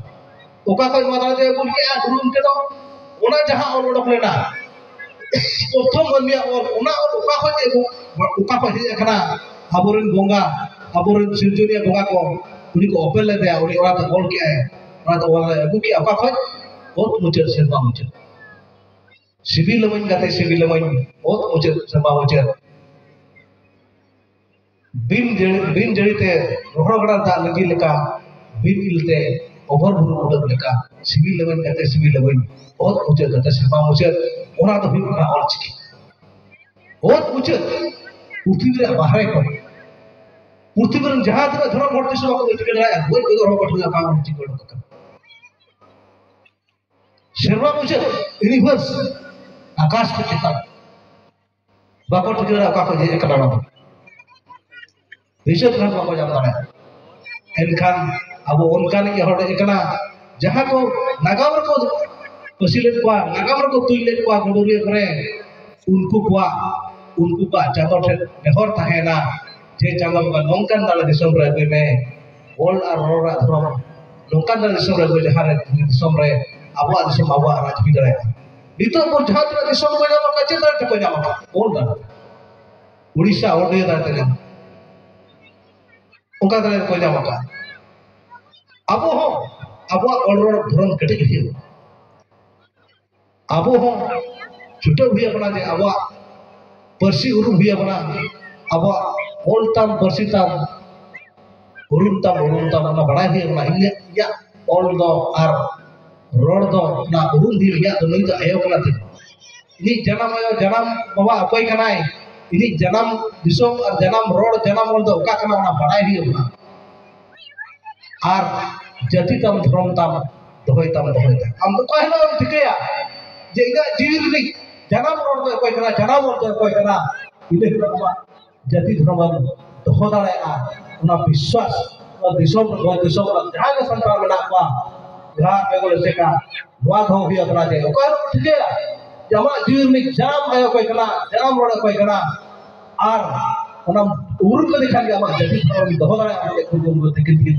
ᱚᱠᱟ ᱠᱷᱚᱱ ᱱᱚᱣᱟ ᱫᱟᱲᱮ ᱛᱮ ᱟᱹᱜᱩ ᱠᱮᱜᱼᱟ ᱜᱩᱨᱩ ᱜᱚᱢᱠᱮ ᱫᱚ? ᱚᱱᱟ ᱡᱟᱦᱟᱸ ᱚᱞ ᱚᱰᱚᱠ ᱞᱮᱱᱟ, ᱯᱨᱚᱛᱷᱚᱢ ᱢᱟᱹᱱᱢᱤᱭᱟᱜ ᱚᱞ, ᱚᱱᱟ ᱚᱞ ᱚᱠᱟ ᱠᱷᱚᱱ ᱟᱹᱜᱩ, ᱚᱠᱟ ᱠᱷᱚᱱ ᱦᱮᱡ ᱟᱠᱟᱱᱟ? ᱟᱵᱚᱨᱮᱱ ᱵᱚᱸᱜᱟ, ᱟᱵᱚᱨᱮᱱ ᱥᱤᱨᱡᱚᱱᱤᱭᱟᱹ ᱵᱚᱸᱜᱟ ᱠᱚ ᱩᱱᱤ ᱠᱚ ᱚᱯᱮᱞ ᱞᱮᱫᱮᱭᱟ, ᱩᱱᱤ ᱚᱱᱟᱛᱮ ᱚᱞ ᱠᱮᱜᱼᱟᱭ, ᱚᱱᱟᱛᱮ ᱚᱞ ᱟᱹᱜᱩ ᱠᱮᱜᱼᱟ᱾ ᱚᱠᱟ ᱠᱷᱚᱱ? ᱚᱛ ᱢᱩᱪᱟᱹᱫ ᱥᱮᱨᱢᱟ ᱢᱩᱪᱟᱹᱫ᱾ ᱥᱤᱵᱤᱞᱟᱹᱢᱟᱹᱧ ᱜᱟᱛᱮ ᱥᱤᱵᱤᱞᱟᱹᱢᱟᱹᱧ, ᱚᱛ ᱢᱩᱪᱟᱹᱫ ᱥᱮᱨᱢᱟ ᱢᱩᱪᱟᱹᱫ᱾ ᱵᱤᱱ ᱡᱟᱹᱲᱤ, ᱵᱤᱱ ᱡᱟᱹᱲᱤ ᱛᱮ ᱨᱚᱦᱚᱲ ᱜᱟᱰᱟ ᱫᱟᱜ ᱞᱤᱸᱜᱤ ᱞᱮᱠᱟ, ᱵᱤᱱ ᱤᱞ ᱛᱮ ᱚᱵᱚᱨ ᱵᱩᱨᱩ ᱩᱰᱟᱹᱜ ᱞᱮᱠᱟ, ᱥᱤᱵᱤᱞᱟᱹᱢᱟᱹᱧ ᱜᱟᱛᱮ ᱥᱤᱵᱤᱞᱟᱹᱢᱟᱹᱧ, ᱚᱛ ᱢᱩᱪᱟᱹᱫ ᱜᱟᱛᱮ ᱥᱮᱨᱢᱟ ᱢᱩᱪᱟᱹᱫ᱾ ᱚᱱᱟ ᱫᱚ ᱦᱩᱭᱩᱜ ᱠᱟᱱᱟ ᱚᱞ ᱪᱤᱠᱤ᱾ ᱚᱛ ᱢᱩᱪᱟᱹᱫ, ᱯᱩᱛᱷᱤ ᱨᱮᱭᱟᱜ ᱵᱟᱦᱨᱮ ᱠᱷᱚᱱ, ᱯᱩᱛᱷᱤ ᱨᱮᱱ ᱡᱟᱦᱟᱸ ᱛᱤᱱᱟᱹᱜ ᱫᱷᱚᱨᱚᱢ ᱦᱚᱲ ᱛᱤᱥ ᱦᱚᱸ ᱵᱟᱠᱚ ᱪᱤᱠᱟᱹ ᱫᱟᱲᱮᱭᱟᱜᱼᱟ, ᱜᱚᱡ ᱜᱚᱫᱚᱜ ᱨᱮᱦᱚᱸ ᱵᱟᱠᱚ ᱴᱷᱤᱠᱟ, ᱵᱟᱝ ᱪᱤᱠᱟᱹ ᱫᱟᱲᱮᱭᱟᱜᱼᱟ᱾ ᱥᱮᱨᱢᱟ ᱢᱩᱪᱟᱹᱫ, universe, ᱟᱠᱟᱥ ᱠᱷᱚᱱ ᱪᱮᱛᱟᱱ, ᱵᱟᱠᱚ ᱴᱷᱤᱠᱟᱹ ᱫᱟᱲᱮᱭᱟᱜᱼᱟ ᱚᱠᱟ ᱠᱷᱚᱱ ᱦᱮᱡ ᱟᱠᱟᱱᱟ ᱚᱱᱟ ᱫᱚ᱾ ᱫᱤᱥᱟᱹ ᱛᱮᱦᱚᱸ ᱵᱟᱠᱚ ᱧᱟᱢ ᱫᱟᱲᱮᱭᱟᱜᱼᱟ᱾ ᱮᱱᱠᱷᱟᱱ ᱟᱵᱚ ᱚᱱᱠᱟᱱᱤᱡ ᱦᱚᱲ ᱦᱮᱡ ᱟᱠᱟᱱᱟ, ᱡᱟᱦᱟᱸ ᱠᱚ ᱱᱟᱜᱟᱢ ᱨᱮᱠᱚ ᱯᱟᱹᱥᱤ ᱞᱮᱫ ᱠᱚᱣᱟ, ᱱᱟᱜᱟᱢ ᱨᱮᱠᱚ ᱛᱩᱧ ᱞᱮᱫ ᱠᱚᱣᱟ ᱜᱩᱰᱩᱨᱤᱭᱟᱹ ᱠᱚᱨᱮ, ᱩᱱᱠᱩ ᱠᱚᱣᱟᱜ, ᱩᱱᱠᱩ ᱠᱚᱣᱟᱜ ᱪᱟᱸᱫᱚ ᱴᱷᱮᱱ ᱱᱮᱦᱚᱨ ᱛᱟᱦᱮᱸᱱᱟ ᱡᱮ, "ᱪᱟᱸᱫᱚ ᱵᱚᱸᱜᱟ, ᱱᱚᱝᱠᱟᱱ ᱫᱟᱲᱮ ᱫᱤᱥᱚᱢ ᱨᱮ ᱟᱹᱜᱩᱭ ᱢᱮ, ᱚᱞ ᱟᱨ ᱨᱚᱲ ᱨᱮᱭᱟᱜ ᱫᱷᱚᱨᱚᱢ ᱱᱚᱝᱠᱟᱱ ᱫᱟᱲᱮ ᱫᱤᱥᱚᱢ ᱨᱮ ᱟᱹᱜᱩᱭ, ᱡᱟᱦᱟᱸ ᱨᱮ ᱫᱤᱥᱚᱢ ᱨᱮ ᱟᱵᱚᱣᱟᱜ ᱫᱤᱥᱚᱢ ᱟᱵᱚᱣᱟᱜ ᱨᱟᱡᱽ ᱦᱩᱭ ᱫᱟᱲᱮᱭᱟᱜᱼᱟ᱾" ᱱᱤᱛᱚᱜ ᱵᱚᱱ ᱡᱟᱦᱟᱸ ᱛᱤᱱᱟᱹᱜ ᱫᱤᱥᱚᱢ ᱠᱚ ᱧᱟᱢ ᱟᱠᱟᱫ, ᱪᱮᱫ ᱫᱟᱲᱮ ᱛᱮᱠᱚ ᱧᱟᱢ ᱟᱠᱟᱫ? ᱚᱞ ᱫᱟᱲᱮ᱾ ᱩᱲᱤᱥᱥᱟ ᱚᱞ ᱱᱤᱭᱟᱹ ᱫᱟᱲᱮ ᱛᱮ ᱧᱟᱢ, ᱚᱱᱠᱟ ᱫᱟᱲᱮ ᱛᱮᱠᱚ ᱧᱟᱢ ᱟᱠᱟᱫ᱾ ᱟᱵᱚ ᱦᱚᱸ ᱟᱵᱚᱣᱟᱜ ᱚᱞ ᱨᱚᱲ ᱫᱷᱚᱨᱚᱢ ᱠᱮᱴᱮᱡ ᱦᱩᱭᱩᱜᱼᱟ᱾ ᱟᱵᱚ ᱦᱚᱸ ᱪᱷᱩᱴᱟᱹᱣ ᱦᱩᱭ ᱟᱵᱚᱱᱟ ᱡᱮ ᱟᱵᱚᱣᱟᱜ ᱯᱟᱹᱨᱥᱤ ᱩᱨᱩᱢ ᱦᱩᱭ ᱟᱵᱚᱱᱟ, ᱟᱵᱚᱣᱟᱜ ᱚᱞ ᱛᱟᱢ, ᱯᱟᱹᱨᱥᱤ ᱛᱟᱢ, ᱩᱨᱩᱢ ᱛᱟᱢ, ᱩᱨᱩᱢ ᱛᱟᱢ, ᱚᱱᱟ ᱵᱟᱲᱟᱭ ᱦᱩᱭ ᱟᱵᱚᱱᱟ᱾ ᱤᱧᱟᱹᱜ, ᱤᱧᱟᱹᱜ ᱚᱞ ᱫᱚ ᱟᱨ ᱨᱚᱲ ᱫᱚ, ᱚᱱᱟ ᱩᱨᱩᱢ ᱦᱩᱭᱩᱜ, ᱤᱧᱟᱹᱜ ᱫᱚ ᱱᱩᱭ ᱫᱚ ᱟᱭᱳ ᱠᱟᱱᱟ ᱛᱤᱧ, ᱤᱧᱤᱡ ᱡᱟᱱᱟᱢ ᱟᱭᱳ, ᱡᱟᱱᱟᱢ ᱵᱟᱵᱟ ᱚᱠᱚᱭ ᱠᱟᱱᱟᱭ, ᱤᱧᱤᱡ ᱡᱟᱱᱟᱢ ᱫᱤᱥᱚᱢ ᱟᱨ ᱡᱟᱱᱟᱢ ᱨᱚᱲ, ᱡᱟᱱᱟᱢ ᱚᱞ ᱫᱚ ᱚᱠᱟ ᱠᱟᱱᱟ, ᱚᱱᱟ ᱵᱟᱲᱟᱭ ᱦᱩᱭᱩᱜ ᱠᱟᱱᱟ᱾ ᱟᱨ ᱡᱟᱹᱛᱤ ᱛᱟᱢ, ᱫᱷᱚᱨᱚᱢ ᱛᱟᱢ ᱫᱚᱦᱚᱭ ᱛᱟᱢ, ᱫᱚᱦᱚᱭ ᱛᱟᱢ᱾ ᱟᱢ ᱫᱚ ᱚᱠᱟ ᱦᱤᱞᱳᱜ ᱮᱢ ᱴᱷᱤᱠᱟᱹᱭᱟ ᱡᱮ ᱤᱧᱟᱹᱜ ᱡᱤᱣᱤ ᱨᱤᱱᱤᱡ ᱡᱟᱱᱟᱢ ᱨᱚᱲ ᱫᱚ ᱚᱠᱚᱭ ᱠᱟᱱᱟ, ᱡᱟᱱᱟᱢ ᱚᱞ ᱫᱚ ᱚᱠᱚᱭ ᱠᱟᱱᱟ, ᱤᱱᱟᱹ ᱦᱤᱞᱳᱜ ᱟᱢᱟᱜ ᱡᱟᱹᱛᱤ ᱫᱷᱚᱨᱚᱢ ᱮᱢ ᱫᱚᱦᱚ ᱫᱟᱲᱮᱭᱟᱜᱼᱟ᱾ ᱚᱱᱟ ᱵᱤᱥᱣᱟᱥ ᱱᱚᱣᱟ ᱫᱤᱥᱚᱢ, ᱱᱚᱣᱟ ᱫᱤᱥᱚᱢ ᱨᱮ ᱡᱟᱦᱟᱸ ᱜᱮ ᱥᱟᱱᱛᱟᱲ ᱢᱮᱱᱟᱜ ᱠᱚᱣᱟ, ᱵᱤᱦᱟᱨ, ᱵᱮᱝᱜᱚᱞ, ᱪᱮᱠᱟ, ᱱᱚᱣᱟ ᱫᱚᱦᱚ ᱦᱩᱭ ᱟᱵᱚᱱᱟ ᱡᱮ ᱚᱠᱟ ᱨᱮᱵᱚᱱ ᱴᱷᱤᱠᱟᱹᱭᱟ ᱡᱮ ᱟᱢᱟᱜ ᱡᱤᱣᱤ ᱨᱤᱱᱤᱡ ᱡᱟᱱᱟᱢ ᱟᱭᱳ ᱚᱠᱚᱭ ᱠᱟᱱᱟ, ᱡᱟᱱᱟᱢ ᱨᱚᱲ ᱚᱠᱚᱭ ᱠᱟᱱᱟ, ᱟᱨ ᱚᱱᱟᱢ ᱩᱨᱩᱢ ᱠᱮᱫᱮ ᱠᱷᱟᱱ ᱜᱮ ᱟᱢᱟᱜ ᱡᱟᱹᱛᱤ ᱫᱷᱚᱨᱚᱢ ᱫᱚᱦᱚ ᱫᱟᱲᱮᱭᱟᱜᱼᱟ᱾ ᱚᱱᱟ ᱛᱮ ᱠᱩᱲᱤ ᱜᱤᱫᱽᱨᱟᱹ ᱛᱤᱠᱤᱱ ᱛᱤᱠᱤᱱ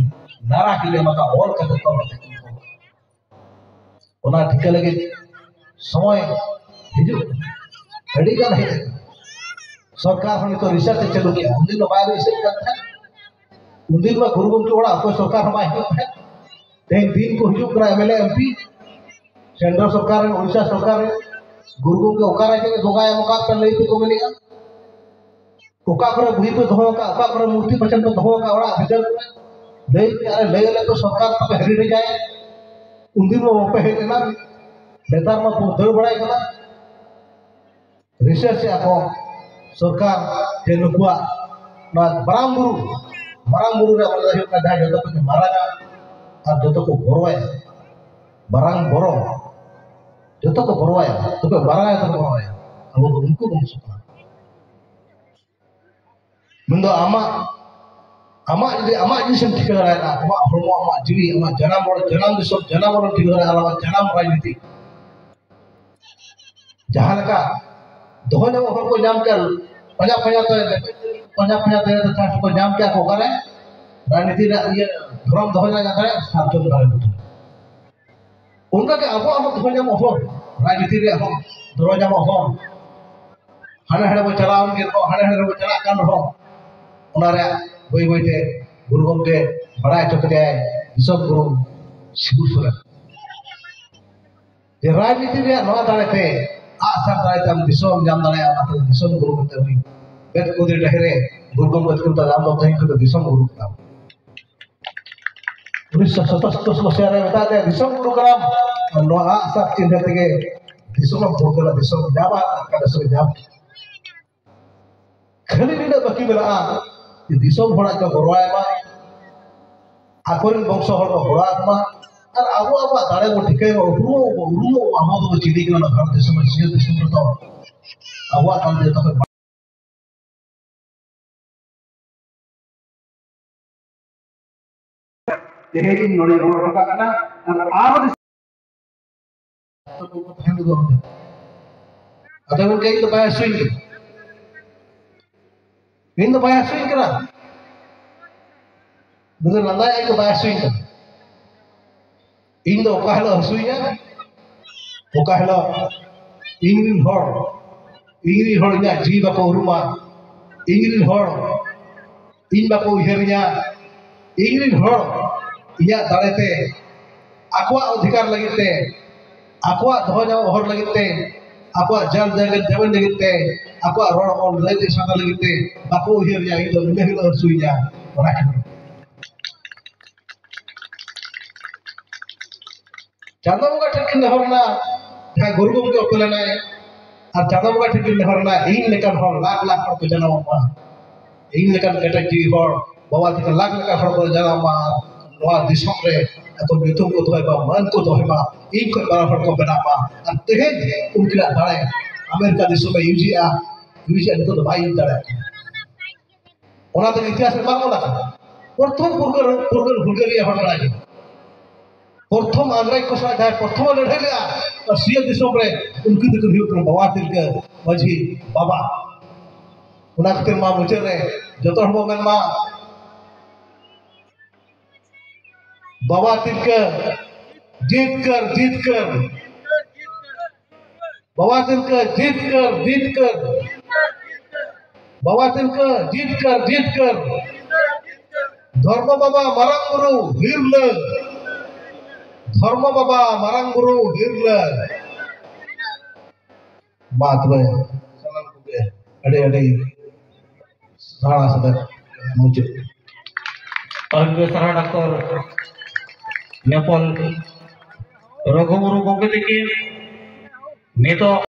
ᱱᱟᱨᱟ ᱠᱤᱱ ᱮᱢ ᱟᱠᱟᱫ ᱚᱞ ᱠᱟᱛᱮ ᱛᱚᱞ ᱠᱟᱛᱮ ᱠᱤᱱ ᱚᱞ᱾ ᱚᱱᱟ ᱴᱷᱤᱠᱟᱹ ᱞᱟᱹᱜᱤᱫ ᱥᱚᱢᱚᱭ ᱦᱤᱡᱩᱜ ᱠᱟᱱᱟ, ᱟᱹᱰᱤ ᱜᱟᱱ ᱦᱮᱡ ᱟᱠᱟᱱᱟ᱾ ᱥᱚᱨᱠᱟᱨ ᱦᱚᱸ ᱱᱤᱛᱚᱜ ᱨᱤᱥᱟᱨᱪ ᱮ ᱪᱟᱹᱞᱩ ᱠᱮᱫᱼᱟ, ᱩᱱᱫᱤᱱ ᱫᱚ ᱵᱟᱭ ᱨᱤᱥᱟᱨᱪ ᱠᱟᱱ ᱛᱟᱦᱮᱸᱫ᱾ ᱩᱱᱫᱤᱱ ᱢᱟ ᱜᱩᱨᱩ ᱜᱚᱢᱠᱮ ᱚᱲᱟᱜ ᱚᱠᱚᱭ ᱥᱚᱨᱠᱟᱨ ᱦᱚᱸ ᱵᱟᱭ ᱦᱤᱡᱩᱜ ᱛᱟᱦᱮᱸᱫ᱾ ᱛᱮᱦᱮᱧ ᱫᱤᱱ ᱠᱚ ᱦᱤᱡᱩᱜ ᱠᱟᱱᱟ, M L A, M P, central ᱥᱚᱨᱠᱟᱨ ᱨᱮᱱ, ᱳᱰᱤᱥᱟ ᱥᱚᱨᱠᱟᱨ ᱨᱮᱱ, ᱜᱩᱨᱩ ᱜᱚᱢᱠᱮ ᱚᱠᱟᱨᱮ ᱪᱮᱫ ᱮ ᱵᱚᱸᱜᱟᱭ ᱮᱢ ᱟᱠᱟᱫ ᱯᱮ ᱞᱟᱹᱭ ᱯᱮ ᱠᱚ ᱢᱮᱱᱮᱫᱼᱟ᱾ ᱚᱠᱟ ᱠᱚᱨᱮ ᱵᱩᱦᱤ ᱯᱮ ᱫᱚᱦᱚ ᱟᱠᱟᱫ, ᱚᱠᱟ ᱠᱚᱨᱮ ᱢᱩᱨᱛᱤ ᱯᱟᱪᱷᱮ ᱯᱮ ᱫᱚᱦᱚ ᱟᱠᱟᱫ ᱚᱲᱟᱜ ᱵᱷᱤᱛᱟᱹᱨ ᱠᱚᱨᱮ, ᱞᱟᱹᱭ ᱯᱮ, ᱟᱨᱮ ᱞᱟᱹᱭ ᱟᱞᱮ ᱯᱮ, ᱥᱚᱨᱠᱟᱨ ᱛᱟᱯᱮ ᱦᱮᱨᱤᱴᱮᱡᱟᱭ᱾ ᱩᱱᱫᱤᱱ ᱢᱟ ᱵᱟᱯᱮ ᱦᱮᱡ ᱞᱮᱱᱟ, ᱱᱮᱛᱟᱨ ᱢᱟ ᱠᱚ ᱫᱟᱹᱲ ᱵᱟᱲᱟᱭ ᱠᱟᱱᱟ᱾ ᱨᱤᱥᱟᱨᱪ ᱮᱫᱼᱟ ᱠᱚ ᱥᱚᱨᱠᱟᱨ ᱡᱮ ᱱᱩᱠᱩᱣᱟᱜ ᱱᱚᱣᱟ ᱢᱟᱨᱟᱝ ᱵᱩᱨᱩ, ᱢᱟᱨᱟᱝ ᱵᱩᱨᱩ ᱨᱮ ᱚᱸᱰᱮ ᱦᱩᱭᱩᱜ ᱠᱟᱱᱟ ᱡᱟᱦᱟᱸ ᱡᱚᱛᱚ ᱠᱷᱚᱱ ᱢᱟᱨᱟᱝᱟ ᱟᱨ ᱡᱚᱛᱚ ᱠᱚ ᱵᱚᱨᱚᱭᱟ, ᱢᱟᱨᱟᱝ ᱵᱚᱨᱚ, ᱡᱚᱛᱚ ᱠᱚ ᱵᱚᱨᱚᱭᱟ, ᱛᱚᱵᱮ ᱢᱟᱨᱟᱝ ᱡᱚᱛᱚ ᱠᱚ ᱵᱚᱨᱚᱭᱟ, ᱟᱵᱚ ᱫᱚ ᱩᱱᱠᱩ ᱵᱚᱝᱥᱚ ᱠᱟᱱᱟ᱾ ᱢᱮᱱᱫᱚ ᱟᱢᱟᱜ, ᱟᱢᱟᱜ ᱡᱩᱫᱤ ᱟᱢᱟᱜ ᱡᱤᱱᱤᱥᱮᱢ ᱴᱷᱤᱠᱟᱹ ᱫᱟᱲᱮᱭᱟᱜᱼᱟ, ᱟᱢᱟᱜ ᱦᱚᱲᱢᱚ, ᱟᱢᱟᱜ ᱡᱤᱣᱤ, ᱟᱢᱟᱜ ᱡᱟᱱᱟᱢ ᱚᱲᱟᱜ, ᱡᱟᱱᱟᱢ ᱫᱤᱥᱚᱢ, ᱡᱟᱱᱟᱢ ᱚᱲᱟᱜ ᱴᱷᱤᱠᱟᱹ ᱫᱟᱲᱮᱭᱟᱜᱼᱟ, ᱟᱨ ᱟᱢᱟᱜ ᱡᱟᱱᱟᱢ ᱨᱟᱡᱽᱱᱤᱛᱤ ᱡᱟᱦᱟᱸ ᱞᱮᱠᱟ ᱫᱚᱦᱚ ᱧᱟᱢᱚᱜ ᱦᱚᱲ ᱠᱚ ᱧᱟᱢ ᱠᱮᱫ, ᱯᱟᱸᱡᱟ ᱯᱟᱸᱡᱟ ᱛᱮ, ᱯᱟᱸᱡᱟ ᱯᱟᱸᱡᱟ ᱛᱮ ᱪᱟᱱᱥ ᱠᱚ ᱧᱟᱢ ᱠᱮᱫ ᱠᱚ ᱚᱠᱟᱨᱮ? ᱨᱟᱡᱽᱱᱤᱛᱤ ᱨᱮᱭᱟᱜ ᱤᱭᱟᱹ, ᱫᱷᱚᱨᱚᱢ ᱫᱚᱦᱚ ᱧᱟᱢ ᱠᱟᱛᱮ ᱥᱟᱨᱡᱚᱢ ᱫᱟᱨᱮ ᱵᱩᱴᱟᱹ᱾ ᱚᱱᱠᱟᱜᱮ ᱟᱵᱚᱣᱟᱜ ᱦᱚᱸ ᱫᱚᱦᱚ ᱧᱟᱢᱚᱜ ᱦᱚᱲ, ᱨᱟᱡᱽᱱᱤᱛᱤ ᱨᱮᱭᱟᱜ ᱦᱚᱸ ᱫᱚᱦᱚ ᱧᱟᱢᱚᱜ ᱦᱚᱲ, ᱦᱟᱱᱮ ᱦᱟᱱᱮ ᱵᱚ ᱪᱟᱞᱟᱣ ᱮᱱ ᱜᱮ ᱨᱮᱦᱚᱸ, ᱦᱟᱱᱮ ᱦᱟᱱᱮ ᱵᱚ ᱪᱟᱞᱟᱜ ᱠᱟᱱ ᱨᱮᱦᱚᱸ, ᱚᱱᱟ ᱨᱮᱭᱟᱜ ᱵᱟᱹᱭ ᱵᱟᱹᱭ ᱛᱮ ᱜᱩᱨᱩ ᱜᱚᱢᱠᱮ ᱵᱟᱲᱟᱭ ᱦᱚᱪᱚ ᱠᱮᱫᱮᱭᱟᱭ ᱫᱤᱥᱚᱢ ᱜᱩᱨᱩ ᱥᱤᱵᱩ ᱥᱚᱨᱮᱱ᱾ ᱡᱮ ᱨᱟᱡᱽᱱᱤᱛᱤ ᱨᱮᱭᱟᱜ ᱱᱚᱣᱟ ᱫᱟᱲᱮ ᱛᱮ, ᱟᱜ ᱥᱟᱨ ᱫᱟᱲᱮ ᱛᱮ ᱟᱢ ᱫᱤᱥᱚᱢ ᱮᱢ ᱧᱟᱢ ᱫᱟᱲᱮᱭᱟᱜᱼᱟ, ᱚᱱᱟᱛᱮ ᱫᱤᱥᱚᱢ ᱜᱩᱨᱩ ᱢᱮᱱᱛᱮ ᱩᱱᱤ ᱵᱮᱫ ᱠᱩᱫᱤ ᱰᱟᱹᱦᱤ ᱨᱮ ᱜᱩᱨᱩ ᱜᱚᱢᱠᱮ ᱛᱟᱹᱠᱤᱱ ᱫᱚ ᱟᱢ ᱫᱚ ᱛᱮᱦᱮᱧ ᱠᱷᱚᱱ ᱫᱚ ᱫᱤᱥᱚᱢ ᱜᱩᱨᱩ ᱠᱟᱱᱟᱢ᱾ ᱩᱱᱤᱥᱥᱚ ᱥᱟᱛᱟᱥᱥᱚᱨ ᱢᱚᱥᱤᱦᱟ ᱨᱮ ᱢᱮᱛᱟᱫ ᱫᱮᱭᱟ, "ᱫᱤᱥᱚᱢ ᱜᱩᱨᱩ ᱠᱟᱱᱟᱢ, ᱟᱨ ᱱᱚᱣᱟ ᱟᱜ ᱥᱟᱨ ᱪᱤᱱᱦᱟᱹ ᱛᱮᱜᱮ ᱫᱤᱥᱚᱢ ᱮᱢ ᱯᱷᱩᱨᱜᱟᱹᱞᱟ, ᱫᱤᱥᱚᱢ ᱧᱟᱢᱟ, ᱟᱨ ᱫᱤᱥᱚᱢ ᱧᱟᱢ ᱠᱮᱫᱟ᱾" ᱠᱷᱟᱹᱞᱤ ᱱᱤᱱᱟᱹᱜ ᱵᱟᱹᱠᱤ ᱢᱮᱱᱟᱜᱼᱟ ᱡᱮ ᱫᱤᱥᱚᱢ ᱦᱚᱲᱟᱜ ᱠᱚ ᱜᱚᱲᱚᱣᱟᱭ ᱢᱟ, ᱟᱠᱚᱨᱮᱱ ᱵᱚᱝᱥᱚ ᱦᱚᱲ ᱠᱚ ᱜᱚᱲᱚ ᱟᱠᱚ ᱢᱟ, ᱟᱨ ᱟᱵᱚ ᱟᱵᱚᱣᱟᱜ ᱫᱟᱲᱮ ᱵᱚ ᱴᱷᱤᱠᱟᱹᱭ ᱢᱟ, ᱩᱯᱨᱩᱢ ᱵᱚ ᱩᱨᱩᱢᱚᱜ ᱢᱟ, ᱟᱵᱚ ᱫᱚᱵᱚ ᱪᱤᱞᱤ ᱠᱟᱱᱟ ᱱᱚᱣᱟ ᱵᱷᱟᱨᱚᱛ ᱫᱤᱥᱚᱢ ᱨᱮ, ᱥᱤᱧᱚᱛ ᱫᱤᱥᱚᱢ ᱨᱮᱫᱚ ᱟᱵᱚᱣᱟᱜ ᱫᱟᱲᱮ ᱡᱚᱛᱚ ᱠᱷᱚᱱ ᱛᱮᱦᱮᱧ ᱤᱧ ᱱᱚᱰᱮ ᱨᱚᱲ ᱦᱚᱴᱚ ᱠᱟᱜ ᱠᱟᱱᱟ᱾ ᱟᱨ ᱟᱨᱚ ᱫᱤᱥᱚᱢ ᱛᱟᱦᱮᱱ ᱫᱚ ᱚᱸᱰᱮ᱾ ᱟᱫᱚ ᱜᱚᱢᱠᱮ, ᱤᱧ ᱫᱚ ᱵᱟᱭ ᱦᱟᱹᱥᱩᱧ ᱠᱟᱱᱟ, ᱤᱧ ᱫᱚ ᱵᱟᱭ ᱦᱟᱹᱥᱩᱧ ᱠᱟᱱᱟ, ᱩᱱᱤ ᱫᱚ ᱞᱟᱸᱫᱟᱭ, ᱤᱧ ᱫᱚ ᱵᱟᱭ ᱦᱟᱹᱥᱩᱧ ᱠᱟᱱᱟ᱾ ᱤᱧ ᱫᱚ ᱚᱠᱟ ᱦᱤᱞᱳᱜ ᱦᱟᱹᱥᱩᱧᱟ, ᱚᱠᱟ ᱦᱤᱞᱳᱜ ᱤᱧ ᱨᱮᱱ ᱦᱚᱲ, ᱤᱧ ᱨᱮᱱ ᱦᱚᱲ ᱤᱧᱟᱹᱜ ᱡᱤᱣᱤ ᱵᱟᱠᱚ ᱩᱨᱩᱢᱟ, ᱤᱧ ᱨᱮᱱ ᱦᱚᱲ ᱤᱧ ᱵᱟᱠᱚ ᱩᱭᱦᱟᱹᱨᱤᱧᱟ, ᱤᱧ ᱨᱮᱱ ᱦᱚᱲ ᱤᱧᱟᱹᱜ ᱫᱟᱲᱮᱛᱮ ᱟᱠᱚᱣᱟᱜ ᱚᱫᱷᱤᱠᱟᱨ ᱞᱟᱹᱜᱤᱫ ᱛᱮ, ᱟᱠᱚᱣᱟᱜ ᱫᱚᱦᱚ ᱧᱟᱢᱚᱜ ᱦᱚᱨ ᱞᱟᱹᱜᱤᱫ ᱛᱮ, ᱟᱠᱚᱣᱟᱜ ᱡᱟᱱ ᱡᱟᱭᱜᱟ ᱡᱟᱢᱤᱱ ᱞᱟᱹᱜᱤᱫ ᱛᱮ, ᱟᱠᱚᱣᱟᱜ ᱨᱚᱲ ᱚᱞ ᱞᱟᱹᱭ ᱥᱟᱸᱜᱷᱟᱨ ᱞᱟᱹᱜᱤᱫ ᱛᱮ ᱵᱟᱠᱚ ᱩᱭᱦᱟᱹᱨᱤᱧᱟ, ᱤᱧ ᱫᱚ ᱤᱱᱟᱹ ᱦᱤᱞᱳᱜ ᱦᱟᱹᱥᱩᱧᱟ᱾ ᱚᱱᱟ ᱠᱷᱟᱹᱛᱤᱨ ᱪᱟᱸᱫᱚ ᱵᱚᱸᱜᱟ ᱴᱷᱮᱱ ᱠᱤᱱ ᱱᱮᱦᱚᱨ ᱮᱱᱟ, ᱡᱟᱦᱟᱸ ᱜᱩᱨᱩ ᱜᱚᱢᱠᱮ ᱚᱠᱛᱚ ᱞᱮᱱᱟᱭ, ᱟᱨ ᱪᱟᱸᱫᱚ ᱵᱚᱸᱜᱟ ᱴᱷᱮᱱ ᱠᱤᱱ ᱱᱮᱦᱚᱨ ᱮᱱᱟ, ᱤᱧ ᱞᱮᱠᱟᱱ ᱦᱚᱲ ᱞᱟᱠᱷ ᱞᱟᱠᱷ ᱦᱚᱲ ᱠᱚ ᱡᱟᱱᱟᱢᱚᱜ ᱢᱟ, ᱤᱧ ᱞᱮᱠᱟᱱ ᱠᱮᱴᱮᱡ ᱡᱤᱣᱤ ᱦᱚᱲ, ᱵᱟᱵᱟ ᱛᱟᱠᱚ ᱞᱟᱠᱷ ᱞᱟᱠᱷ ᱦᱚᱲ ᱠᱚ ᱡᱟᱱᱟᱢ ᱢᱟ, ᱱᱚᱣᱟ ᱫᱤᱥᱚᱢ ᱨᱮ ᱟᱠᱚ ᱧᱩᱛᱩᱢ ᱠᱚ ᱫᱚᱦᱚᱭ ᱢᱟ, ᱢᱟᱹᱱ ᱠᱚ ᱫᱚᱦᱚᱭ ᱢᱟ, ᱤᱧ ᱠᱷᱚᱱ ᱢᱟᱨᱟᱝ ᱦᱚᱲ ᱠᱚ ᱵᱮᱱᱟᱜ ᱢᱟ᱾ ᱟᱨ ᱛᱮᱦᱮᱧ ᱩᱱᱠᱤᱱᱟᱜ ᱫᱟᱲᱮ, ᱟᱢᱮᱨᱤᱠᱟ ᱫᱤᱥᱚᱢ ᱮ ᱤᱭᱩᱡᱽ ᱮᱫᱼᱟ, ᱤᱭᱩᱡᱽ ᱮᱫᱼᱟ, ᱱᱤᱛᱚᱜ ᱫᱚ ᱵᱟᱭ ᱤᱭᱩᱡᱽ ᱫᱟᱲᱮᱭᱟᱜ ᱠᱟᱱᱟ᱾ ᱚᱱᱟ ᱛᱮᱜᱮ ᱤᱛᱤᱦᱟᱥ ᱨᱮ ᱵᱟᱝ ᱚᱞ ᱟᱠᱟᱱᱟ᱾ ᱯᱨᱚᱛᱷᱚᱢ ᱯᱷᱩᱨᱜᱟᱹᱞ, ᱯᱷᱩᱨᱜᱟᱹᱞ, ᱦᱩᱞᱜᱟᱹᱨᱤᱭᱟᱹ ᱦᱚᱲ ᱠᱟᱱᱟ ᱠᱤᱱ᱾ ᱯᱨᱚᱛᱷᱚᱢ ᱤᱝᱨᱮᱡᱽ ᱠᱚ ᱥᱟᱞᱟᱜ ᱡᱟᱦᱟᱸᱭ ᱯᱨᱚᱛᱷᱚᱢ ᱮ ᱞᱟᱹᱲᱦᱟᱹᱭ ᱞᱮᱫᱼᱟ, ᱱᱚᱣᱟ ᱥᱤᱧᱚᱛ ᱫᱤᱥᱚᱢ ᱨᱮ, ᱩᱱᱠᱤᱱ ᱫᱚᱠᱤᱱ ᱦᱩᱭᱩᱜ ᱠᱟᱱᱟ ᱵᱟᱵᱟ ᱛᱤᱞᱠᱟᱹ ᱢᱟᱹᱡᱷᱤ ᱵᱟᱵᱟ᱾ ᱚᱱᱟ ᱠᱷᱟᱹᱛᱤᱨ ᱢᱟ ᱢᱩᱪᱟᱹᱫ ᱨᱮ ᱡᱚᱛᱚ ᱦᱚᱲ ᱵᱚ ᱢᱮᱱ ᱢᱟ, ᱵᱟᱵᱟ ᱛᱤᱞᱠᱟᱹ ᱡᱤᱛᱠᱟᱹᱨ, ᱡᱤᱛᱠᱟᱹᱨ᱾ ᱵᱟᱵᱟ ᱛᱤᱞᱠᱟᱹ ᱡᱤᱛᱠᱟᱹᱨ, ᱡᱤᱛᱠᱟᱹᱨ᱾ ᱵᱟᱵᱟ ᱛᱤᱞᱠᱟᱹ ᱡᱤᱛᱠᱟᱹᱨ, ᱡᱤᱛᱠᱟᱹᱨ᱾ ᱫᱷᱚᱨᱢᱚ ᱵᱟᱵᱟ ᱢᱟᱨᱟᱝ ᱵᱩᱨᱩ ᱦᱤᱨᱞᱟᱹ᱾ ᱫᱷᱚᱨᱢᱚ ᱵᱟᱵᱟ ᱢᱟᱨᱟᱝ ᱵᱩᱨᱩ ᱦᱤᱨᱞᱟᱹ᱾ ᱢᱟ ᱛᱚᱵᱮ ᱥᱟᱱᱟᱢ ᱠᱚᱜᱮ ᱟᱹᱰᱤ ᱟᱹᱰᱤ ᱥᱟᱨᱦᱟᱣ ᱥᱟᱞᱟᱜ ᱢᱩᱪᱟᱹᱫ᱾ ᱟᱹᱰᱤ ᱥᱟᱨᱦᱟᱣ ᱰᱟᱠᱛᱚᱨ ᱧᱟᱯᱟᱢ ᱨᱚᱜᱷᱩ ᱢᱩᱨᱢᱩ ᱜᱚᱢᱠᱮ ᱛᱤᱠᱤᱱ᱾ ᱱᱤᱛᱚᱜ